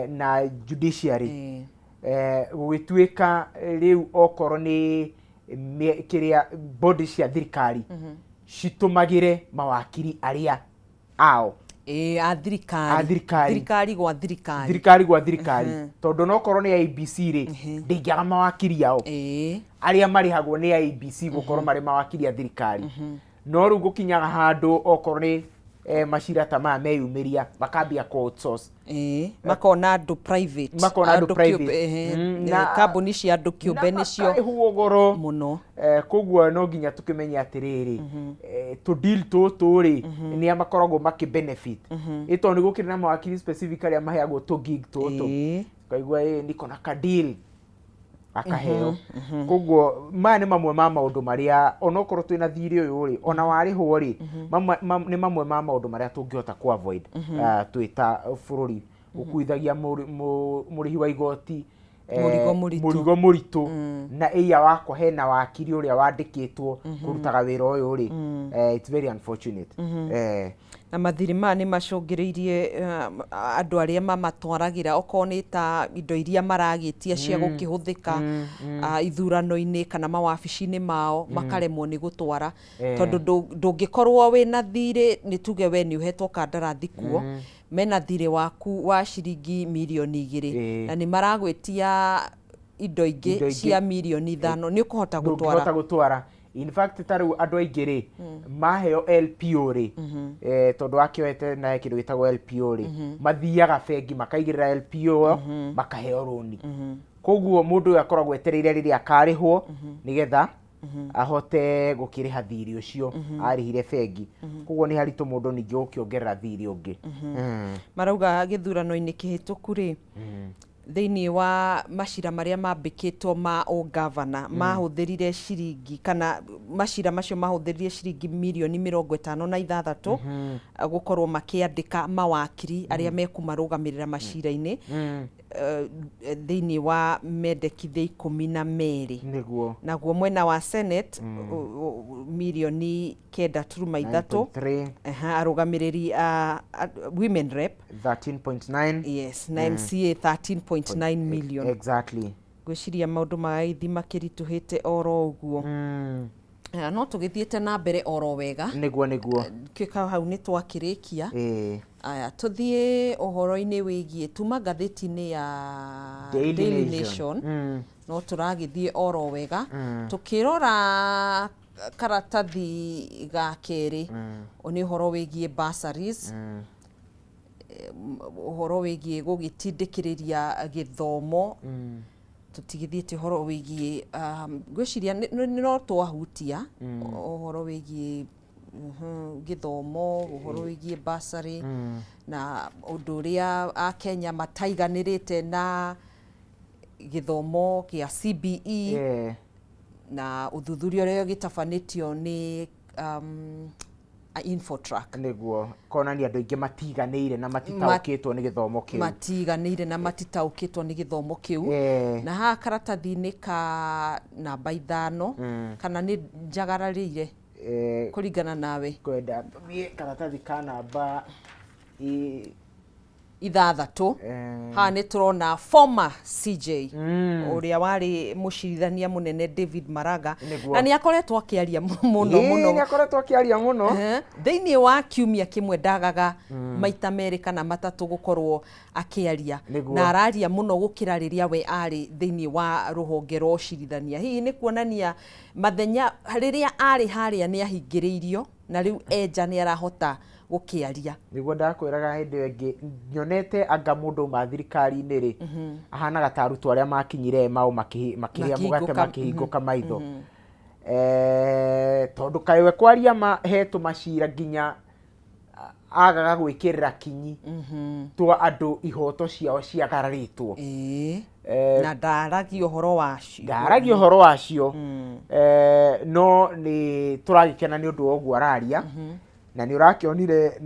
[SPEAKER 2] na judiciary. Gũgĩtuĩka rĩu okorwo nĩ kĩrĩa body cia thirikari citũmagĩre mawakiri arĩa ao.
[SPEAKER 1] Ĩĩ, a thirikari.
[SPEAKER 2] A thirikari.
[SPEAKER 1] Thirikari gwa thirikari.
[SPEAKER 2] Thirikari gwa thirikari, tondũ nokorwo nĩ IEBC rĩ, ndĩngĩaga mawakiri ao arĩa marĩhagwo nĩ IEBC gũkorwo marĩ mawakiri a thirikari. No rĩu gũkinyaga handũ okorwo nĩ macira ta maya meyumĩria, makambia kũ outsource.
[SPEAKER 1] Ĩĩ, makona andũ private.
[SPEAKER 2] Makona andũ
[SPEAKER 1] kĩũmbe,
[SPEAKER 2] private.
[SPEAKER 1] Ehe, kambuni cia andũ kĩũmbe
[SPEAKER 2] na
[SPEAKER 1] nĩcio
[SPEAKER 2] makarĩhwo goro
[SPEAKER 1] mũno.
[SPEAKER 2] Koguo no nginya tũkĩmenye atĩrĩrĩ, tũ deal tũtũ rĩ, nĩ a makoragwo makĩ benefit, ĩ tondũ nĩ gũkĩrĩ na mawakiri specific arĩa maheagwo tũ gig tũtũ. Ukaigua ĩ niko na ka deal akaheo. Koguo maya nĩ mamwe ma maũndũ marĩa onokorwo twĩna thirĩ ũyũ rĩ, ona warĩhwo rĩ, nĩ mamwe ma maũndũ marĩa tũngĩhota ku avoid twĩ ta bũrũri, gũkuithagia mũrĩhi wa igoti
[SPEAKER 1] Mũrigo mũritũ.
[SPEAKER 2] Mũrigo mũritũ. Na ĩia wakwa hena wakiri ũrĩa wandĩkĩtwo kũrutaga wĩra ũyũ rĩ, it's very unfortunate.
[SPEAKER 1] Na mathirĩ maya nĩ macũngĩrĩirie andũ arĩa mamatwaragĩra, okorwo nĩ ta indo iria maragĩtia cia gũkĩhũthĩka ithurano-inĩ kana mawabici-inĩ mao, makaremwo nĩ gũtwara, tondũ ndũngĩkorwo wĩna thirĩ, nĩ tuge we nĩ ũhetwo kandarathi kuo, mena thirĩ waku wa ciringi 2 mirioni na nĩ maragwĩtia indo ingĩ
[SPEAKER 2] Indo ingĩ.
[SPEAKER 1] cia 5 mirioni, nĩ ũkũhota gũtwara?
[SPEAKER 2] Ndũngĩhota gũtwara. In fact, ta rĩu andũ aingĩ rĩ, maheo LPO rĩ, tondũ wakĩoete na kĩndũ gĩtagwo LPO rĩ, mathiaga bengi makaigĩrĩra LPO ĩyo, makaheo rũni. Koguo mũndũ ũyũ akoragwo etereire rĩrĩa akarĩhwo nĩgetha ahote gũkĩrĩha thirĩ ũcio arĩhire bengi. Koguo nĩ haritũ mũndũ ningĩ gũkĩongerera thirĩ ũngĩ.
[SPEAKER 1] Marauga gĩthurano-inĩ kĩhĩtũku rĩ, thĩinĩ wa macira marĩa mambĩkĩtwo ma ũgavana, mahũthĩrire ciringi, kana macira macio mahũthĩrire ciringi 56 mirioni gũkorwo makĩandĩka mawakiri arĩa mekũmarũgamĩrĩra macira-inĩ thĩinĩ wa mendekithia 12. Naguo mwena wa Senate, 9.3 mirioni.
[SPEAKER 2] 9.3.
[SPEAKER 1] Aha, arũgamĩrĩri a women rep
[SPEAKER 2] 13.9.
[SPEAKER 1] Yes, na MCA 13.9 million. Ngwĩciria maũndũ magagĩthiĩ makĩritũhĩte oro ũguo. No tũgĩthiĩte na mbere oro wega.
[SPEAKER 2] Nĩguo.
[SPEAKER 1] Kĩka hau nĩ twakĩrĩkia. Aya, tũthiĩ ũhoro-inĩ wĩgiĩ tuma ngathĩti-inĩ ya
[SPEAKER 2] Daily
[SPEAKER 1] Daily
[SPEAKER 2] Nation.
[SPEAKER 1] Nation. No tũragĩthiĩ oro wega tũkĩrora karatathi ga kerĩ, nĩ ũhoro wĩgiĩ bursaries, ũhoro wĩgiĩ gũgĩtindĩkĩrĩria gĩthomo. Tũtigithĩtie ũhoro wĩgiĩ ngwĩciria no twahutia ũhoro wĩgiĩ gĩthomo, ũhoro wĩgiĩ bursary na ũndũ ũrĩa Akenya mataiganĩrĩte na gĩthomo kĩa CBE na ũthuthuria ũrĩa ũgĩtabanĩtio nĩ Infotrack.
[SPEAKER 2] Nĩguo konania andũ aingĩ matiganĩire na matitaũkĩtwo nĩ gĩthomo kĩu.
[SPEAKER 1] Matiganĩire na matitaũkĩtwo nĩ gĩthomo kĩu. Na haha karatathi-inĩ ka namba 5, kana nĩ njagararĩire kũringana nawe?
[SPEAKER 2] Kwenda tũthiĩ karatathi ka namba
[SPEAKER 1] 6. Haha nĩ tũrona former CJ, ũrĩa warĩ mũcirithania mũnene David Maraga. Na nĩ akoretwo akĩaria mũno mũno.
[SPEAKER 2] Nĩ akoretwo akĩaria mũno.
[SPEAKER 1] Thĩinĩ wa kiumia kĩmwe ndagaga maita merĩ kana matatũ gũkorwo akĩaria. Na araria mũno gũkĩra rĩrĩa we arĩ thĩinĩ wa rũhonge rwa ũcirithania. Hihi nĩ kuonania mathenya rĩrĩa arĩ harĩa nĩ ahingĩrĩirio Na rĩu enja nĩ arahota gũkĩaria.
[SPEAKER 2] Nĩguo ndakwĩraga hĩndĩ ĩyo ĩngĩ, nyonete anga mũndũ uma thirikari-inĩ rĩ, ahanaga ta arutwo arĩa makinyire Emau makĩrĩa mũgate,
[SPEAKER 1] Makĩhingũka,
[SPEAKER 2] makĩhingũka maitho. Tondũ kaĩ we kwaria ma he tũmacira nginya agaga gwĩkĩrĩra kinyi twa andũ ihoto ciao ciagararĩtwo.
[SPEAKER 1] Na ndaragia ũhoro wacio.
[SPEAKER 2] Ndaragia ũhoro wacio. No nĩ tũragĩkena nĩ ũndũ wa ũguo araria, na nĩ ũrakĩonire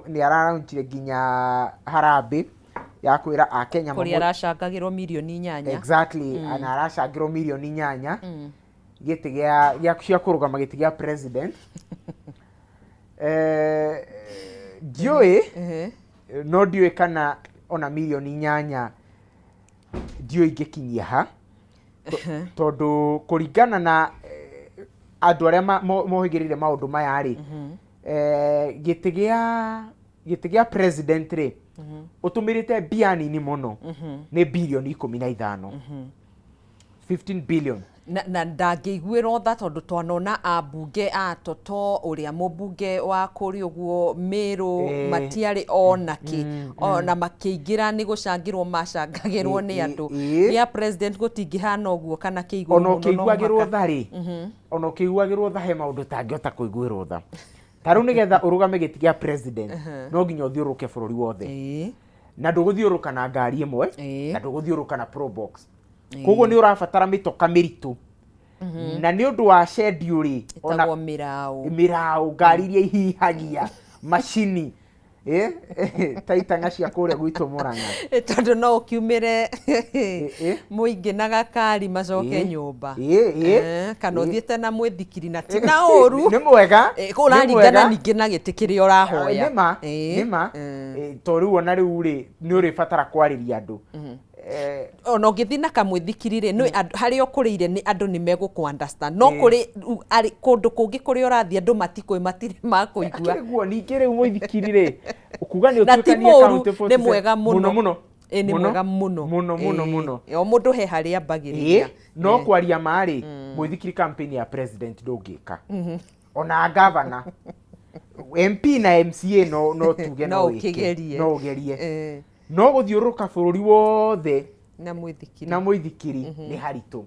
[SPEAKER 2] nĩ araraunchire nginya harambĩ ya kwĩra akenya
[SPEAKER 1] kũrĩa aracangagĩrwo mirioni 8.
[SPEAKER 2] Exactly, na aracangĩrwo mirioni 8 gĩtĩ gĩa cia kũrũgama gĩtĩ gĩa president. Ndiũĩ, no ndiũĩ kana ona mirioni 8 ndiũĩ ingĩkinyia ha, tondũ kũringana na andũ arĩa mohĩgĩrĩire maũndũ maya rĩ, gĩtĩ gĩa president rĩ, ũtũmĩrĩte mbia nini mũno, nĩ birioni 15, 15 billion.
[SPEAKER 1] Na ndangĩiguĩrwo tha, tondũ twanona ambunge a Toto, ũrĩa mũmbunge wa kũrĩa ũguo Mĩrũ, matiarĩ ona kĩ, ona makĩingĩra nĩ gũcangĩrwo macangagĩrwo nĩ andũ. Gĩa president gũtingĩhana ũguo kana kĩ igũrũ
[SPEAKER 2] Ona
[SPEAKER 1] mũno, no
[SPEAKER 2] ũkĩiguagĩrwo
[SPEAKER 1] mũhaka.
[SPEAKER 2] tha rĩ, ona ũkĩiguagĩrwo tha, he maũndũ ũtangĩhota kũiguĩrwo tha. Ta rĩu nĩgetha ũrũgame gĩtĩ gĩa president, no nginya ũthiũrũrũke bũrũri wothe, na ndũgũthiũrũrũka na ngari ĩmwe, na ndũgũthiũrũrũka na probox, koguo nĩ ũrabatara mĩtoka mĩritũ, na nĩ ũndũ wa schedule rĩ, ona
[SPEAKER 1] ĩtagwo mĩraũ.
[SPEAKER 2] Mĩraũ, ngari iria ihihagia macini, ta itang'a cia kũrĩa gwitũ Mũrang'a.
[SPEAKER 1] Tondũ no ũkiumĩre mũingĩ na gakari macoke nyũmba. Kana ũthiĩte na mwĩthikiri, na ti na ũru.
[SPEAKER 2] Nĩ mwega.
[SPEAKER 1] Kũraringana
[SPEAKER 2] Nĩ mwega.
[SPEAKER 1] ningĩ na gĩtĩ kĩrĩa ũrahoya.
[SPEAKER 2] Nĩma, nĩma. To rĩu ona rĩu rĩ, nĩ ũrĩbatara kwarĩria andũ.
[SPEAKER 1] Ona ũngĩthiĩ na kamwĩthikiri rĩ, nĩ harĩa ũkũrĩire nĩ andũ nĩ megũkũ understand, no kũrĩ kũndũ kũngĩ kũrĩa ũrathiĩ andũ matikũĩ, matirĩ makũigua.
[SPEAKER 2] Akĩrĩ guo ningĩ rĩu mũithikiri rĩ, kuga nĩ
[SPEAKER 1] Na ti
[SPEAKER 2] ũtuĩkanie
[SPEAKER 1] mũru,
[SPEAKER 2] county
[SPEAKER 1] nĩ
[SPEAKER 2] 47
[SPEAKER 1] mwega mũno.
[SPEAKER 2] Mũno mũno.
[SPEAKER 1] Ĩ, nĩ
[SPEAKER 2] Mũno,
[SPEAKER 1] mwega mũno.
[SPEAKER 2] Mũno mũno mũno.
[SPEAKER 1] O mũndũ he harĩa ambagĩrĩria.
[SPEAKER 2] No kwaria ma rĩ, mũithikiri campaign ya president ndũngĩka, ona gavana, MP na MCA no tuge
[SPEAKER 1] no
[SPEAKER 2] no wĩke,
[SPEAKER 1] ũkĩgerie.
[SPEAKER 2] No ũgerie, no gũthiũrũrũka bũrũri wothe
[SPEAKER 1] na mwĩthikiri
[SPEAKER 2] na mũithikiri nĩ haritũ.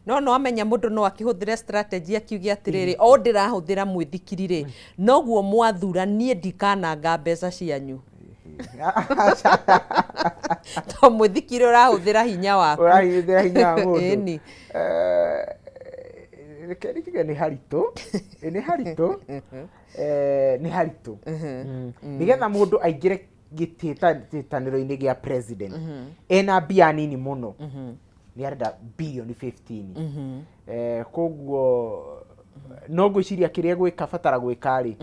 [SPEAKER 1] No amenya mũndũ no akĩhũthĩre strategy, akiuge atĩrĩrĩ, o ndĩrahũthĩra mwĩthikiri rĩ, noguo mwathura niĩ ndikananga mbeca cianyu, to mwĩthikiri ũrahũthĩra hinya waku.
[SPEAKER 2] Ũrahũthĩra hinya wa mũndũ.
[SPEAKER 1] Ĩni.
[SPEAKER 2] Reke njuge nĩ haritũ, nĩ haritũ, nĩ haritũ. Nĩgetha mũndũ aingĩre gĩtĩtanĩro-inĩ gĩa president ena mbia nini mũno, nĩ arenda birioni 15. Koguo no ngwĩciria kĩrĩa gwĩka batara gwĩka rĩ,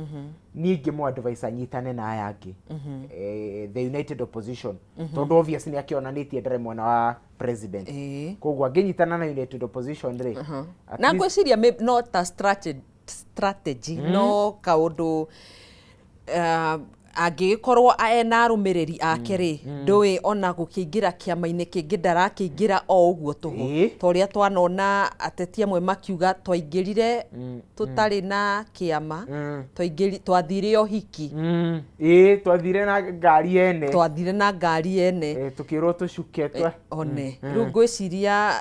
[SPEAKER 2] niĩ ingĩmũ advise anyitane na aya angĩ, the united opposition, tondũ obvious nĩ akĩonanĩtie ndarĩ mwena wa president. Koguo angĩnyitana na united opposition rĩ, at
[SPEAKER 1] Na
[SPEAKER 2] least-
[SPEAKER 1] ngwĩciria no ta strategy, no kaũndũ angĩgĩkorwo ena arũmĩrĩri ake rĩ, ndũĩ ona gũkĩingĩra kĩama-inĩ kĩngĩ ndarakĩingĩra o ũguo tũhũ, ta ũrĩa twanona ateti amwe makiuga twaingĩrire tũtarĩ na kĩama, twathire ũhiki.
[SPEAKER 2] Ĩĩ, twathire na ngari ene.
[SPEAKER 1] Twathire na ngari ene.
[SPEAKER 2] Tũkĩrwo tũcuke twa
[SPEAKER 1] One rĩu ngwĩciria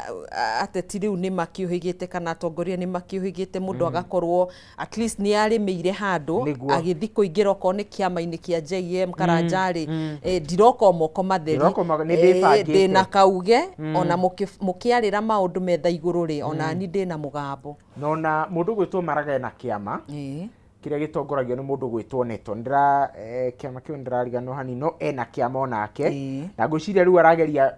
[SPEAKER 1] ateti rĩu nĩ makĩũhĩgĩte, kana atongoria nĩ makĩũhĩgĩte, mũndũ agakorwo at least nĩ arĩmĩire handũ agĩthiĩ kũingĩra okorwo nĩ kĩama-inĩ kĩa JM Karanja rĩ, ndiroka o moko matheri.
[SPEAKER 2] Ndiroka nĩ ndĩbangĩte.
[SPEAKER 1] Ndĩna kauge, ona mũkĩarĩra maũndũ metha igũrũ rĩ, ona ni ndĩna mũgambo.
[SPEAKER 2] Na ona mũndũ gwĩtwo Maraga ena kĩama kĩrĩa gĩtongoragio nĩ mũndũ gwĩtwo Neto. Ndĩra kĩama kĩu ndĩrariganĩrwo hanini, no ena kĩama onake, na ngwĩciria rĩu arageria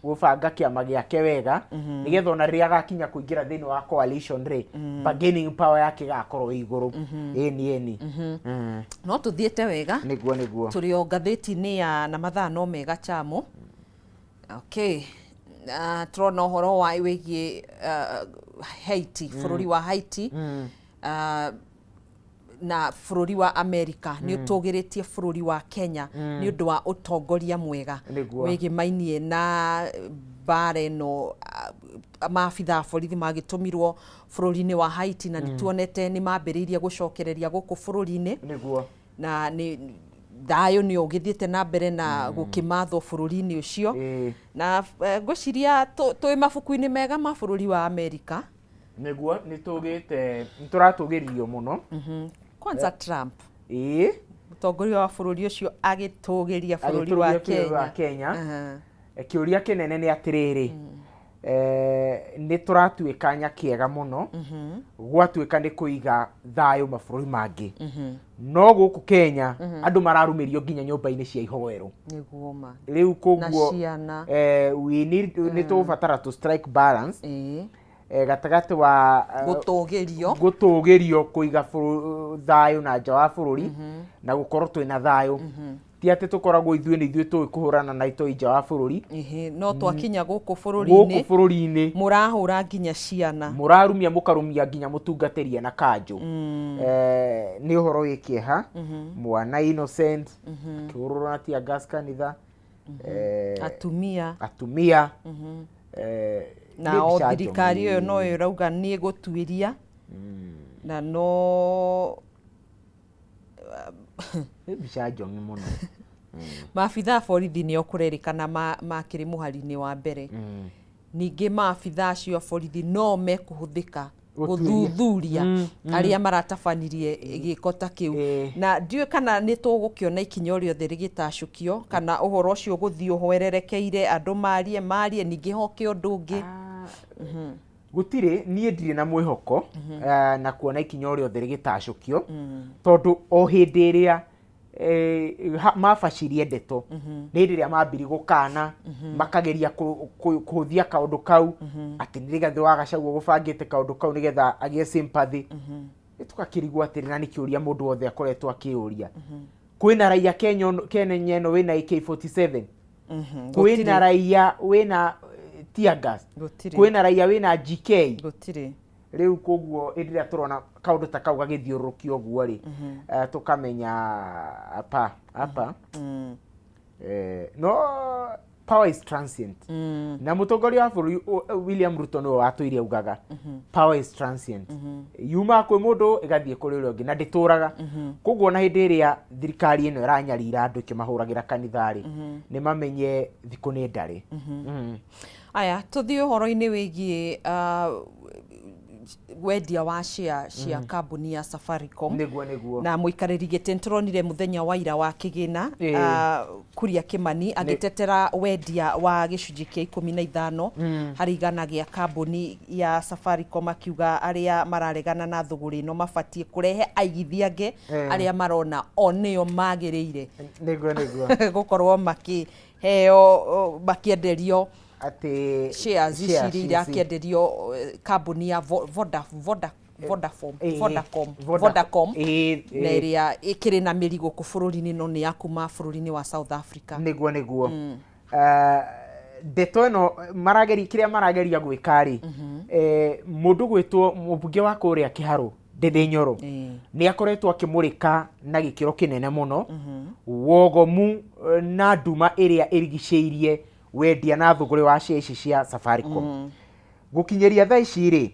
[SPEAKER 2] gũbanga kĩama gĩake wega, nĩgetha ona rĩrĩa agakinya kũingĩra thĩinĩ wa coalition rĩ, bargaining power yake ĩgakorwo ĩ igũrũ. Ĩni, ĩni.
[SPEAKER 1] No tũthiĩte wega.
[SPEAKER 2] Nĩguo, nĩguo.
[SPEAKER 1] Tũrĩ o ngathĩti-inĩ ya na mathaa no mega chamo. Okay, tũrona ũhoro wa wĩgiĩ Haiti, bũrũri wa Haiti. Na bũrũri wa Amerika nĩ ũtũgĩrĩtie bũrũri wa Kenya nĩ ũndũ wa ũtongoria mwega wĩgĩmainie na mbara ĩno. Maabitha a borithi magĩtũmirwo bũrũri-inĩ wa Haiti na nĩ tuonete nĩ mambĩrĩirie gũcokereria gũkũ bũrũri-inĩ na nĩ thayũ nĩ ũgĩthiĩte na mbere na gũkĩmathwo bũrũri-inĩ ũcio. Na ngwĩciria twĩ mabuku-inĩ mega ma bũrũri wa Amerika.
[SPEAKER 2] Nĩguo, nĩ tũgĩte, nĩ tũratũgĩrio mũno.
[SPEAKER 1] Kwanza Trump, mũtongoria wa bũrũri ũcio, agĩtũgĩria bũrũri wa
[SPEAKER 2] Agĩtũgĩria bũrũri wa
[SPEAKER 1] Kenya.
[SPEAKER 2] Kenya. Kĩũria kĩnene nĩ atĩrĩrĩ, nĩ tũratuĩka nyakĩega mũno gwatuĩka nĩ kũiga thayũ mabũrũri mangĩ, no gũkũ Kenya andũ mararumĩrio nginya nyũmba-inĩ cia ihoero.
[SPEAKER 1] Nĩguo ma.
[SPEAKER 2] Rĩu
[SPEAKER 1] na
[SPEAKER 2] koguo
[SPEAKER 1] ciana.
[SPEAKER 2] We need, nĩ tũgũbatara to strike balance gatagatĩ wa
[SPEAKER 1] gũtũgĩrio,
[SPEAKER 2] gũtũgĩrio, kũiga thayũ na nja wa bũrũri na gũkorwo twĩna thayũ. Ti atĩ tũkoragwo ithuĩ nĩ ithuĩ tũĩ kũhũrana na itoi nja wa bũrũri.
[SPEAKER 1] Ĩhĩ, no twakinya gũkũ
[SPEAKER 2] gũkũ
[SPEAKER 1] bũrũri-inĩ
[SPEAKER 2] bũrũri-inĩ
[SPEAKER 1] mũrahũra nginya ciana.
[SPEAKER 2] Mũrarumia, mũkarumia nginya mũtungatĩri na kanjũ. Nĩ ũhoro wĩ kĩeha, mwana innocent akĩhũrũrwo na tear gas kanitha.
[SPEAKER 1] Atumia.
[SPEAKER 2] Atumia.
[SPEAKER 1] Na
[SPEAKER 2] Nĩ
[SPEAKER 1] o
[SPEAKER 2] mbica
[SPEAKER 1] thirikari ĩyo
[SPEAKER 2] njong'i.
[SPEAKER 1] no ĩrauga nĩ ĩgũtuĩria na no
[SPEAKER 2] Nĩ mbica njong'i mũno.
[SPEAKER 1] Maabitha a borithi nĩo kũrerĩkana makĩrĩ mũhari-inĩ wa mbere. Ningĩ maabitha acio a borithi no mekũhũthĩka
[SPEAKER 2] gũtuĩria.
[SPEAKER 1] Gũthuthuria arĩa maratabanirie gĩko ta kĩu. Na ndiũĩ kana nĩ tũgũkĩona ikinya o rĩothe rĩgĩtacũkio kana ũhoro ũcio ũgũthiĩ ũhwererekeire, andũ marie marie, ningĩ hoke ũndũ ũngĩ.
[SPEAKER 2] Gũtirĩ, niĩ ndirĩ na mwĩhoko na kuona ikinya o rĩothe rĩgĩtacũkio, tondũ o hĩndĩ ĩrĩa mabacirie ndeto nĩ hĩndĩ ĩrĩa mambiri gũkana, makageria kũhũthia kaũndũ kau atĩ nĩ Rigathĩ wa Gachagua gũbangĩte kaũndũ kau nĩgetha agĩe sympathy. Nĩ tũgakĩrigwo atĩrĩ, na nĩ kĩũria mũndũ wothe akoretwo akĩũria, kwĩna raia Kenya Kenya ĩno wĩna AK47? Kwĩna raia wĩna tear gas?
[SPEAKER 1] Gũtirĩ.
[SPEAKER 2] Kwĩna raia wĩna GK?
[SPEAKER 1] Gũtirĩ.
[SPEAKER 2] Rĩu koguo hĩndĩ ĩrĩa tũrona kaũndũ ta kau gagĩthiũrũrũkio ũguo rĩ, tũkamenya apa apa no power is transient. Na mũtongoria wa bũrũri William Ruto nĩwe watũire augaga power is transient, yumaga kwĩ mũndũ ĩgathiĩ kũrĩ ũrĩa ũngĩ na ndĩtũraga. Koguo ona hĩndĩ ĩrĩa thirikari ĩno ĩranyarira andũ ĩkĩmahũragĩra kanitha rĩ, nĩ mamenye thikũ nĩ ndarĩ.
[SPEAKER 1] Aya, tũthiĩ ũhoro-inĩ wĩgiĩ wendia wa share cia kambuni ya Safaricom.
[SPEAKER 2] Nĩguo, nĩguo.
[SPEAKER 1] Na mũikarĩri gĩtĩ nĩtũronire mũthenya wa ira wa kĩgĩna, Kuria Kimani agĩtetera wendia wa gĩcunjĩ kĩa 15% gĩa kambuni ya Safaricom, akiuga arĩa mararegana na thũgũrĩ ĩno mabatiĩ kũrehe aigithia angĩ arĩa marona o nĩo magĩrĩire
[SPEAKER 2] Nĩguo, nĩguo.
[SPEAKER 1] gũkorwo makĩheo, makĩenderio
[SPEAKER 2] atĩ
[SPEAKER 1] shares ici
[SPEAKER 2] shares
[SPEAKER 1] iria
[SPEAKER 2] ici.
[SPEAKER 1] Irakĩenderio kambuni ya Vodafone, Vodacom. Vodacom. Na ĩrĩa ĩkĩrĩ na mĩri gũkũ bũrũri-inĩ no nĩ ya kuma bũrũri-inĩ wa South Africa.
[SPEAKER 2] Nĩguo, nĩguo. Ndeto ĩno marageria, kĩrĩa marageria gwĩka rĩ, mũndũ gwĩtwo mũmbunge wa kũrĩa Kĩharũ, Ndĩndĩ Nyoro, nĩ akoretwo akĩmũrĩka na gĩkĩro kĩnene mũno wogomu na nduma ĩrĩa ĩrigicĩirie wendia na thũgũrĩ wa share ici cia Safaricom. Gũkinyĩria thaa ici rĩ,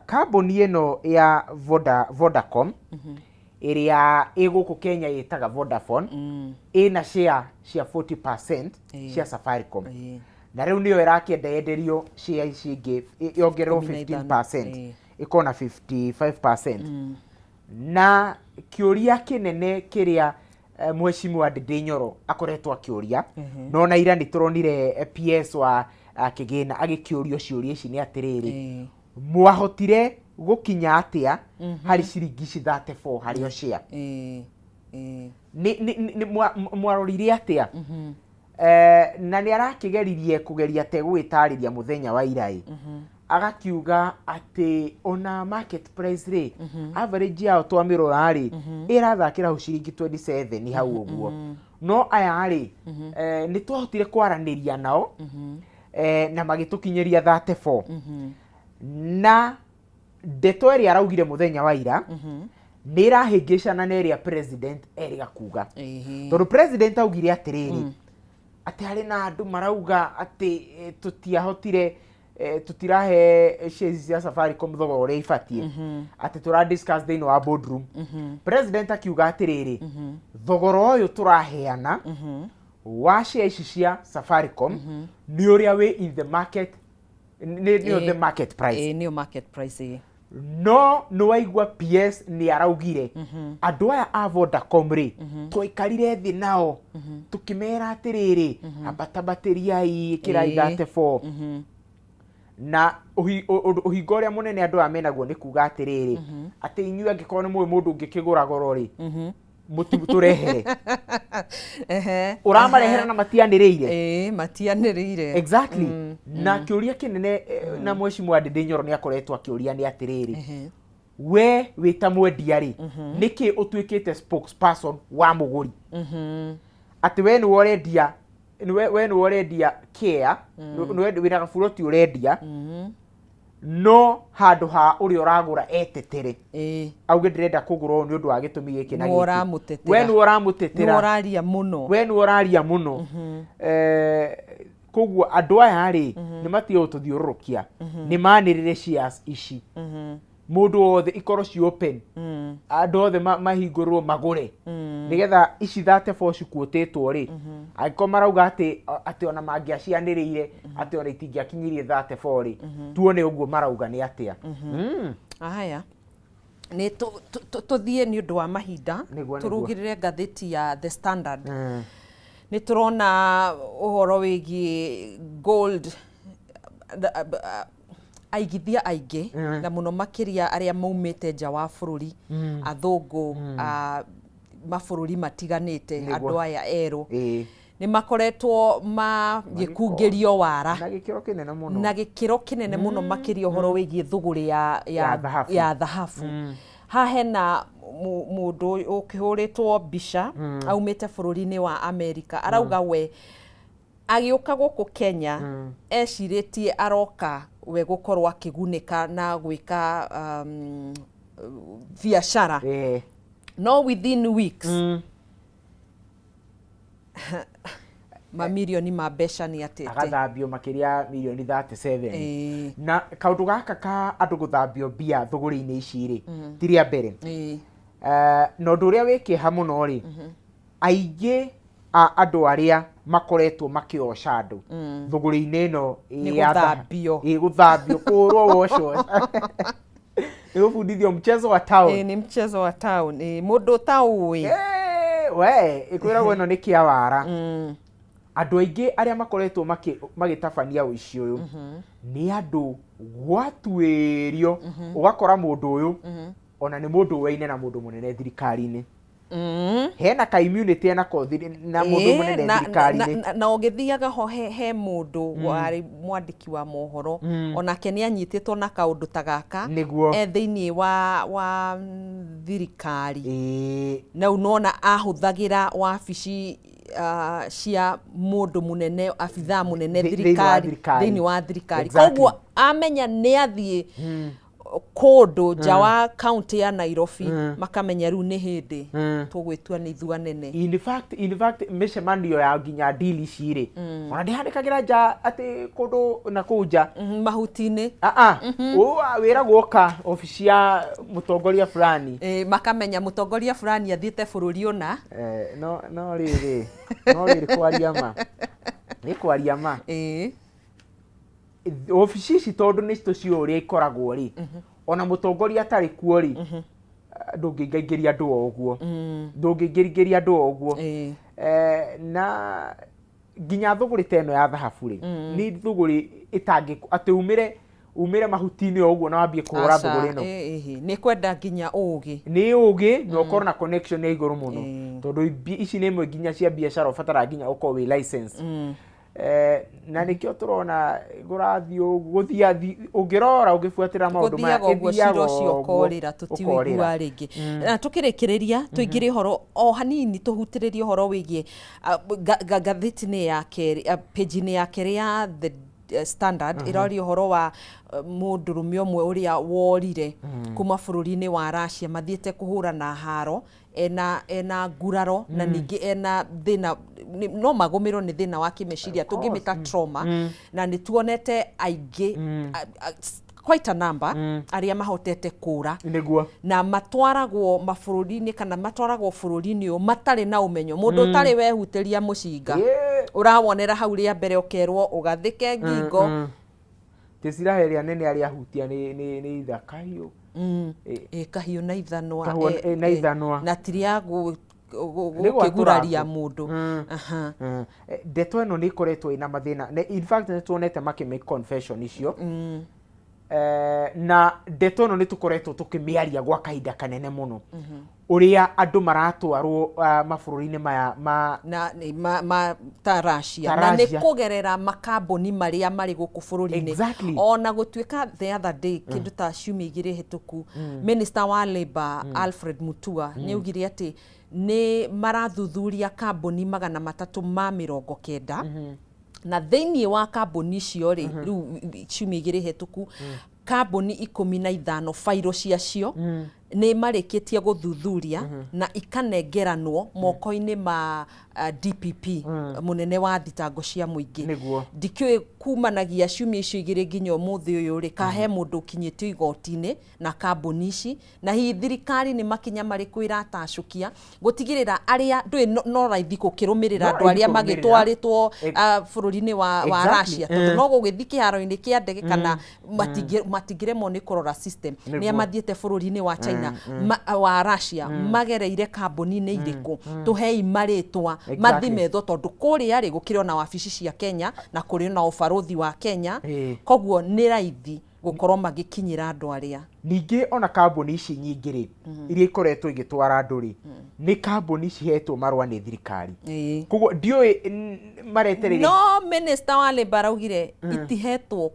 [SPEAKER 2] kambuni ĩno ya Vodacom ĩrĩa ĩ gũkũ Kenya ĩtaga Vodafone ĩna share cia 40% cia Safaricom, na rĩu nĩyo ĩrakĩenda yenderio share ici ingĩ, yongererwo
[SPEAKER 1] 15.
[SPEAKER 2] 15%, ĩkorwo na 55%. Na kĩũria kĩnene kĩrĩa mheshimiwa Ndindi Nyoro akoretwo akĩũria, no na ira nĩ tũronire PS wa kĩgĩna agĩkĩũrio ciũria ici, nĩ atĩrĩrĩ, mwahotire gũkinya atĩa harĩ ciringi ici 34 harĩ o share?
[SPEAKER 1] Ĩĩ, ĩĩ.
[SPEAKER 2] Nĩ mwarorire atĩa? Na nĩ arakĩgeririe kũgeria te gũgĩtarĩria mũthenya wa iraĩ, agakiuga atĩ ona market price rĩ, average yao twamĩrora rĩ, ĩrathakĩra hau ciringi 27 hau ũguo. No aya rĩ, nĩ twahotire kwaranĩria nao na magĩtũkinyĩria 34. Na ndeto ĩrĩa araugire mũthenya wa ira Nĩ ĩrahĩngĩcana na ĩrĩa president erĩga kuga.
[SPEAKER 1] Ĩhĩ.
[SPEAKER 2] Tondũ president augire atĩrĩrĩ, atĩ harĩ na andũ marauga atĩ tũtiahotire, tũtirahe shares cia Safaricom thogora ũrĩa ibatiĩ, atĩ tũra discuss thĩinĩ wa boardroom. President akiuga atĩrĩrĩ, thogora ũyũ tũraheana wa share ici cia Safaricom nĩ ũrĩa wĩ in the market, nĩ the market price.
[SPEAKER 1] Ĩĩ, nĩyo market price, ĩĩ.
[SPEAKER 2] No nĩ waigua PS nĩ araugire andũ aya a Vodacom rĩ, twaikarire thĩ nao tũkĩmera atĩrĩrĩ, ambatambatĩriai, ĩkĩrai 34. Na ũhinga ũrĩa mũnene andũ aya menaguo nĩ kuga atĩrĩrĩ, atĩ inyuĩ angĩkorwo nĩ mũĩ mũndũ ũngĩkĩgũra goro rĩ, mũtũrehere. Ũramarehera na matianĩrĩire.
[SPEAKER 1] Ĩĩ, matianĩrĩire.
[SPEAKER 2] Exactly. Na kĩũria kĩnene, na mwecimu Ndindi Nyoro nĩ akoretwo akĩũria nĩ atĩrĩrĩ, we wĩ ta mwendia rĩ, nĩkĩ ũtuĩkĩte spokesperson wa mũgũri, atĩ we nĩwe ũrendia, we nĩwe ũrendia care, nĩwe wĩna gaburoti ũrendia, no handũ ha ũrĩa ũragũra etetere, auge ndĩrenda kũgũra ũũ nĩ ũndũ wa gĩtũmi gĩkĩ na
[SPEAKER 1] Nĩwe
[SPEAKER 2] gĩkĩ.
[SPEAKER 1] ũramũtetera.
[SPEAKER 2] We nĩwe
[SPEAKER 1] Nĩwe
[SPEAKER 2] ũramũtetera.
[SPEAKER 1] ũraria mũno.
[SPEAKER 2] We nĩwe ũraria mũno. Koguo andũ aya rĩ, nĩ matige gũtũthiũrũrũkia, nĩ manĩrĩre shares ici, mũndũ wothe ikorwo ci open, andũ othe mahingũrĩrwo magũre, nĩgetha ici 34 cikuũtĩtwo rĩ, angĩkorwo marauga atĩ ona mangĩacianĩrĩire atĩ ona itingĩakinyirie 34 rĩ, tuone ũguo marauga nĩ atĩa.
[SPEAKER 1] Aya, nĩ tũthiĩ nĩ ũndũ wa mahinda.
[SPEAKER 2] Nĩguo, nĩguo.
[SPEAKER 1] Tũrũgĩrĩre ngathĩti ya The Standard. Nĩ tũrona ũhoro wĩgiĩ gold, aigithia aingĩ na mũno makĩria arĩa maumĩte nja wa bũrũri, athũngũ a mabũrũri matiganĩte, andũ aya erũ nĩ makoretwo magĩkungĩrio wara
[SPEAKER 2] na gĩkĩro kĩnene mũno.
[SPEAKER 1] Na gĩkĩro kĩnene mũno makĩria ũhoro wĩgiĩ thũgũrĩ ya
[SPEAKER 2] Ya thahabu.
[SPEAKER 1] Ya thahabu. Haha hena mũndũ ũkĩhũrĩtwo mbica aumĩte bũrũri-inĩ wa Amerika, arauga we agĩũka gũkũ Kenya ecirĩtie aroka we gũkorwo akĩgunĩka na gwĩka biacara, no within weeks mamirioni ma mbeca nĩ atete.
[SPEAKER 2] Agathambio makĩria mirioni 37. Na kaũndũ gaka ka andũ gũthambio mbia thũgũrĩ-inĩ ici rĩ, ti rĩa mbere. Na ũndũ ũrĩa wĩ kĩeha mũno rĩ, aingĩ a andũ arĩa makoretwo makĩoca andũ thũgũrĩ-inĩ ĩno
[SPEAKER 1] Nĩ
[SPEAKER 2] ya
[SPEAKER 1] gũthambio.
[SPEAKER 2] Ĩ, gũthambio, kũhũrwo woco, nĩ gũbundithio mchezo wa town.
[SPEAKER 1] Ĩĩ, nĩ mchezo wa town. Ĩĩ, mũndũ ũtaũĩ.
[SPEAKER 2] We ĩkwĩragwo ĩno nĩ kĩawara. Andũ aingĩ arĩa makoretwo magĩtabania ũici ũyũ nĩ andũ gwatuĩrio, ũgakora mũndũ ũyũ ona nĩ mũndũ ũwaine na mũndũ mũnene thirikari-inĩ, hena ka immunity enako na mũndũ mũnene thirikari-inĩ.
[SPEAKER 1] Na ũgĩthiaga ho he mũndũ warĩ mwandĩki wa mohoro, onake nĩ anyitĩtwo na kaũndũ ta gaka. E thĩinĩ wa thirikari. Na unona ahũthagĩra wabici cia mũndũ mũnene, abithaa mũnene
[SPEAKER 2] thĩinĩ wa
[SPEAKER 1] thirikari
[SPEAKER 2] thirikari.
[SPEAKER 1] Thĩinĩ wa thirikari. Koguo amenya nĩ athiĩ kũndũ nja wa kaunti ya Nairobi, makamenya rĩu nĩ hĩndĩ tũgwĩtua nĩ ithua nene.
[SPEAKER 2] In fact mĩcemanio ya nginya deal ici rĩ, ona ndĩhanĩkagĩra nja atĩ kũndũ na kũu nja.
[SPEAKER 1] Mahuti-inĩ.
[SPEAKER 2] Ah, ah. Wĩragwo ũka obici ya mũtongoria fulani.
[SPEAKER 1] Makamenya mũtongoria fulani athiĩte bũrũri ũna.
[SPEAKER 2] No rĩrĩ kwaria ma, nĩ kwaria ma, obici ici tondũ nĩ tũciũĩ ũrĩa ikoragwo rĩ, ona mũtongoria atarĩ kuo rĩ, ndũngĩingaingĩria andũ o ũguo, ndũngĩingĩringĩria andũ o ũguo. Na nginya thũgũrĩ ta ĩno ya thahabu rĩ, nĩ thũgũrĩ ĩtangĩ atĩ umĩre mahuti-inĩ o ũguo na wambie kũhũra
[SPEAKER 1] Aca,
[SPEAKER 2] thũgũrĩ ĩno.
[SPEAKER 1] Ĩĩ, nĩ kwenda nginya ũgĩ.
[SPEAKER 2] Nĩ ũgĩ na ũkorwo na connection ya igũrũ mũno, tondũ ici nĩ imwe nginya cia biacara ũbataraga nginya ũkorwo wĩ license. Na nĩkĩo tũrona gũrathiĩ ũguo, gũthiathi ũngĩrora ũngĩbuatĩra maũndũ maya,
[SPEAKER 1] gũthiaga ũguo
[SPEAKER 2] ĩthiaga
[SPEAKER 1] cira ũcio
[SPEAKER 2] ũguo,
[SPEAKER 1] ũkorĩra tũtiũigua
[SPEAKER 2] ũkorĩra.
[SPEAKER 1] Rĩngĩ na tũkĩrĩkĩrĩria tũingĩre ũhoro o hanini, tũhutĩrĩrie ũhoro wĩgiĩ ngathĩti-inĩ ya kerĩ, page-inĩ ya kerĩ ya The Standard ĩraria ũhoro wa mũndũrũme ũmwe ũrĩa worire kuma bũrũri-inĩ wa Russia, mathiĩte kũhũrana haro, ena nguraro na ningĩ ena thĩna no magũmĩrwo nĩ thĩna wa kĩmeciria, tũngĩmĩta trauma, na nĩ tuonete aingĩ, quite a number, arĩa mahotete kũra na matwaragwo mabũrũri-inĩ kana matwaragwo bũrũri-inĩ ũyũ matarĩ na ũmenyo. Mũndũ ũtarĩ wehutĩria mũcinga, ũrawonera hau rĩa mbere, ũkerwo ũgathĩke ngingo.
[SPEAKER 2] Ti ciraha ĩrĩa nene arĩa ahutia nĩ itha kahiũ.
[SPEAKER 1] Ĩ kahiũ na ithanwa.
[SPEAKER 2] Kahiũ, na ithanwa.
[SPEAKER 1] Na ti rĩa
[SPEAKER 2] Nĩ gwatũra
[SPEAKER 1] gũkĩguraria
[SPEAKER 2] ngũ.
[SPEAKER 1] Mũndũ. Aha.
[SPEAKER 2] Ndeto ĩno nĩ ĩkoretwo ĩna mathĩna. In fact nĩ tuonete makĩ make confession icio. Na ndeto ĩno nĩ tũkoretwo tũkĩmĩaria gwa kahinda kanene mũno, ũrĩa andũ maratwarwo mabũrũri-inĩ maya ma
[SPEAKER 1] na nĩ ma ta Russia
[SPEAKER 2] Ta
[SPEAKER 1] na nĩ
[SPEAKER 2] Russia.
[SPEAKER 1] Kũgerera makambuni marĩa marĩ gũkũ bũrũri-inĩ. Ona gũtuĩka the other day, kĩndũ ta ciumia 2 hĩtũku, minister wa labor Alfred Mutua nĩ augire atĩ nĩ marathuthuria kambuni 390, na thĩinĩ wa kambuni icio rĩ, rĩu ciumia 2 hĩtũku, kambuni 15 bairo ciacio nĩ marĩkĩtie gũthuthuria na ikanengeranwo moko-inĩ ma DPP, mũnene wa thitango cia mũingĩ. Ndikĩũĩ kumanagia ciumia icio 2 nginya ũmũthĩ ũyũ rĩ, ka he mũndũ ũkinyĩtio igoti-inĩ na kambuni ici, na hihi thirikari nĩ makinya marĩkũ ĩratacũkia gũtigĩrĩra arĩa ndũĩ no raithi gũkĩrũmĩrĩra
[SPEAKER 2] No
[SPEAKER 1] andũ
[SPEAKER 2] raithi
[SPEAKER 1] arĩa
[SPEAKER 2] kũrũmĩrĩra.
[SPEAKER 1] magĩtwarĩtwo bũrũri-inĩ wa Russia, tondũ no gũgĩthiĩ kĩharo-inĩ kĩa ndege kana matingĩremwo nĩ kũrora system nĩ mathiĩte bũrũri-inĩ wa China wa Russia magereire kambuni-inĩ irĩkũ, tũhei marĩtwa, mathi methwo, tondũ kũrĩa rĩ gũkĩrĩ ona wabici cia Kenya na kũrĩ na ũbarũthi wa Kenya, koguo nĩ raithi gũkorwo magĩkinyĩra andũ arĩa.
[SPEAKER 2] Ningĩ ona kambuni ici nyingĩ rĩ, iria ikoretwo igĩtwara andũ rĩ, nĩ kambuni cihetwo marũa nĩ thirikari. Koguo ndiũĩ maretereire.
[SPEAKER 1] No minister wa labor araugire itihetwo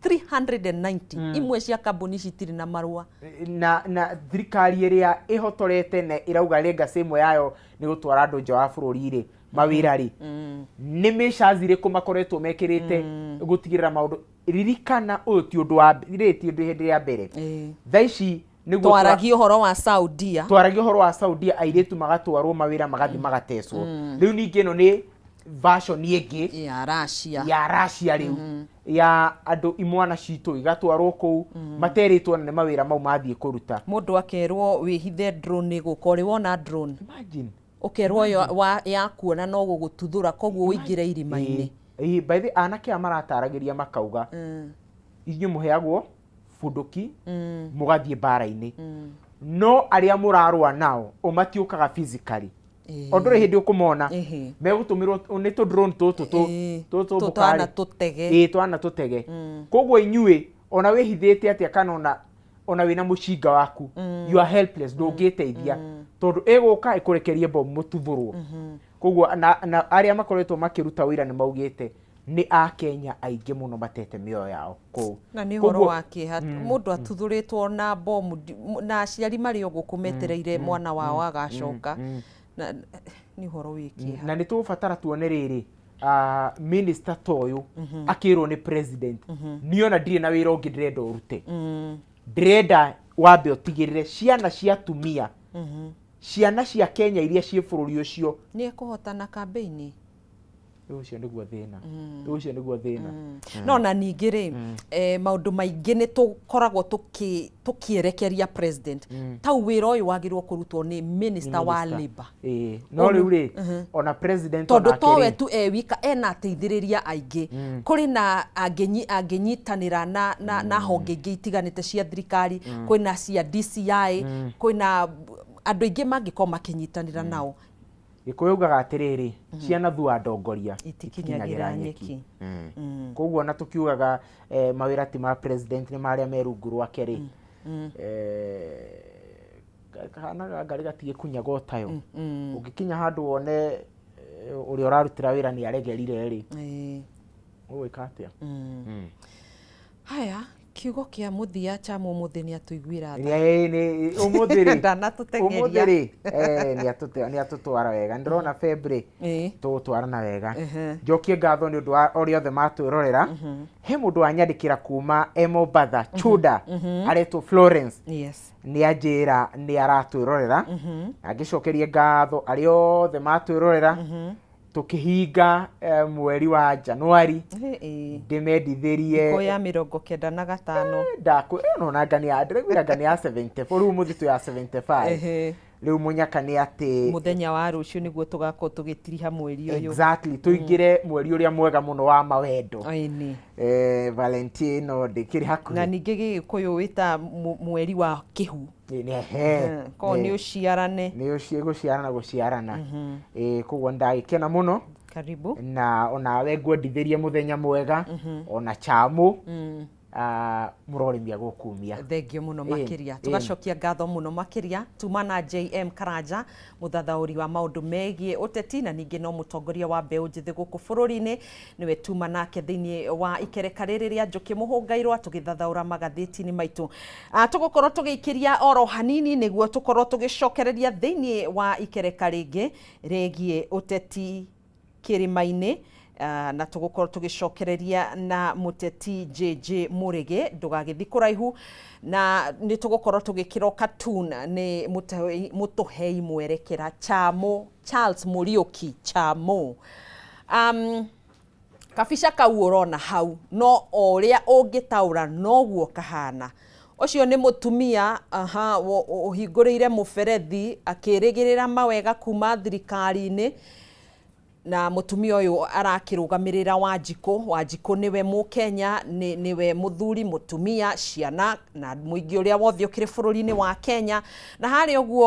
[SPEAKER 1] 390 imwe cia kambuni ici itirĩ na marũa.
[SPEAKER 2] Na thirikari ĩrĩa ĩhotorete na ĩrauga legacy ĩmwe yayo nĩ gũtwara andũ nja wa bũrũri rĩ mawĩra rĩ, nĩ measures irĩkũ makoretwo mekĩrĩte gũtigĩrĩra maũndũ? Ririkana ũyũ ti ũndũ wa rĩ, ti ũndũ hĩndĩ ya mbere. Thaa ici nĩguo
[SPEAKER 1] Twaragia ũhoro wa Saudia.
[SPEAKER 2] Twaragia ũhoro wa Saudia, airĩtu magatwarwo mawĩra, magathiĩ magatecwo. Rĩu ningĩ ĩno nĩ version ĩngĩ
[SPEAKER 1] ya Russia.
[SPEAKER 2] Ya Russia rĩu, ya andũ imwana citũ igatwarwo kũu materĩtwo na nĩ mawĩra mau mathiĩ kũruta.
[SPEAKER 1] Mũndũ akerwo wĩhithe drone ĩgũka. Ũrĩ wona drone?
[SPEAKER 2] Imagine.
[SPEAKER 1] Ũkerwo yo ya kuona no gũgũtuthũra, koguo ũingĩre irima-inĩ.
[SPEAKER 2] Ĩĩ, by the anake aya marataragĩria makauga inyuĩ mũheagwo bunduki mũgathiĩ mbara-inĩ, no arĩa mũrarũa nao o matiũkaga physically, o ndũrĩ hĩndĩ ũkũmona. Megũtũmĩrwo nĩ tũ drone tũtũ tũtũ
[SPEAKER 1] Tũ
[SPEAKER 2] mbũkarĩ.
[SPEAKER 1] twana tũtege.
[SPEAKER 2] Ĩĩ, twana tũtege. Koguo inyuĩ ona wĩhithĩte atĩa kana ona wĩna mũcinga waku, you are helpless, ndũngĩteithia tondũ ĩgũka ĩkũrekerie bomu mũtuthũrwo. Koguo na arĩa makoretwo makĩruta wĩra nĩ maugĩte nĩ akenya aingĩ mũno matete mĩoyo yao kũu.
[SPEAKER 1] Na nĩ ũhoro wa kĩeha, mũndũ atuthũrĩtwo na bomu na aciari marĩ o gũkũ metereire mwana wao agacoka, na nĩ ũhoro wĩ kĩeha.
[SPEAKER 2] Na nĩ tũgũbatara tuone rĩrĩ, minister ta ũyũ akĩrwo nĩ president, niĩ ona ndirĩ na wĩra ũngĩ ndĩrenda ũrute, ndĩrenda wambe ũtigĩrĩre ciana cia atumia, ciana cia Kenya iria ciĩ bũrũri ũcio.
[SPEAKER 1] Nĩ ekũhotana kambĩini?
[SPEAKER 2] Rĩu ũcio nĩguo thĩna, rĩu ũcio nĩguo thĩna.
[SPEAKER 1] No na ningĩ rĩ, maũndũ maingĩ nĩ tũkoragwo tũkĩerekeria president, tau wĩra ũyũ wagĩrĩirwo kũrutwo nĩ minister wa
[SPEAKER 2] Minister.
[SPEAKER 1] labor.
[SPEAKER 2] Ĩĩ, no rĩu rĩ, ona president
[SPEAKER 1] tondũ
[SPEAKER 2] onake
[SPEAKER 1] towe
[SPEAKER 2] rĩ,
[SPEAKER 1] tu e wika, ena ateithĩrĩria aingĩ, kũrĩ na angĩnyitanĩra na honge ingĩ itiganĩte cia thirikari, kwĩna cia DCI, kwĩna andũ aingĩ mangĩkorwo makĩnyitanĩra nao.
[SPEAKER 2] Gĩkũyũ ugaga atĩrĩrĩ, ciana thua ndongoria
[SPEAKER 1] itikinyagĩra nyeki.
[SPEAKER 2] Koguo ona tũkiugaga mawĩra ti ma president, nĩ marĩa me rungu rwake rĩ, kahanaga ngarĩ gatigĩkunyaga ũtayo. Ũngĩkinya handũ wone ũrĩa ũrarutĩra wĩra nĩ aregerire rĩ, ũgwĩka atĩa?
[SPEAKER 1] Haya. Kiugo kĩa mũthia cha mũmũthĩ nĩ atũiguĩra tha.
[SPEAKER 2] Ũmũthĩ rĩ,
[SPEAKER 1] Ndanatũteng'eria.
[SPEAKER 2] Ũmũthĩ rĩ, nĩ atũtwara wega. Ndĩrona February tũgũtwarana wega. Njokie ngatho nĩ ũndũ wa ũrĩa othe matwĩrorera. He mũndũ wanyandĩkĩra kuma e Mombatha, Chuda, aretwo Florence. Nĩ anjĩra nĩ aratwĩrorera, na ngĩcokerie ngatho arĩa othe matwĩrorera tũkĩhinga mweri wa Januari. Ndĩmendithĩrie
[SPEAKER 1] Thikũ ya 95.
[SPEAKER 2] Ndakũ nanga nĩ ya, ndĩraiguire anga nĩ ya 74, rĩu mũthĩ twĩ ya 75. Rĩu mũnyaka nĩ atĩ
[SPEAKER 1] Mũthenya wa rũciũ nĩguo tũgakorwo tũgĩtiriha mweri ũyũ.
[SPEAKER 2] Exactly, tũingĩre mweri ũrĩa mwega mũno wa mawendo.
[SPEAKER 1] Ĩni.
[SPEAKER 2] Valentino ndĩkĩrĩ
[SPEAKER 1] Na
[SPEAKER 2] hakuhĩ.
[SPEAKER 1] Ningĩ Gĩgĩkũyũ wĩta mweri wa kĩhu.
[SPEAKER 2] Ehe.
[SPEAKER 1] Korwo nĩ ũciarane.
[SPEAKER 2] Nĩ ũcio gũciarana, gũciarana. Koguo ndagĩkena mũno.
[SPEAKER 1] Karibu.
[SPEAKER 2] Na onawe ngwendithĩrie mũthenya mwega, ona chamũ mũrorĩmia gũkumia.
[SPEAKER 1] Thengio mũno makĩria. Tũgacokia ngatho mũno makĩria tuma na JM Karanja, mũthathaũri wa maũndũ megiĩ ũteti na ningĩ no mũtongoria wa mbeũ njĩthĩ gũkũ bũrũri-inĩ. Nĩwe tuma nake thĩinĩ wa ikereka rĩrĩ rĩa Njũkĩ Mũhũngairwa tũgĩthathaũra magathĩti-inĩ maitũ. Tũgũkorwo tũgĩikĩria oro hanini nĩguo tũkorwo tũgĩcokereria thĩinĩ wa ikereka rĩngĩ rĩgiĩ ũteti kĩrĩma-inĩ, na tũgũkorwo tũgĩcokereria na mũteti JJ Mũrĩgĩ. Ndũgagĩthi kũraihu, na nĩ tũgũkorwo tũgĩkĩrwo cartoon nĩ mũtũhei mwerekera Chamo Charles Mũriũki Chamo. Kabica kau ũrona hau no o ũrĩa ũngĩtaũra noguo kahana. Ũcio nĩ mũtumia, aha, ũhingũrĩire mũberethi akĩrĩgĩrĩra mawega kuma thirikari-inĩ, na mũtumia ũyũ arakĩrũgamĩrĩra Wanjikũ. Wanjikũ nĩwe Mũkenya, nĩwe mũthuri, mũtumia, ciana na mũingĩ ũrĩa wothe ũkĩrĩ bũrũri-inĩ wa Kenya, na harĩa ũguo.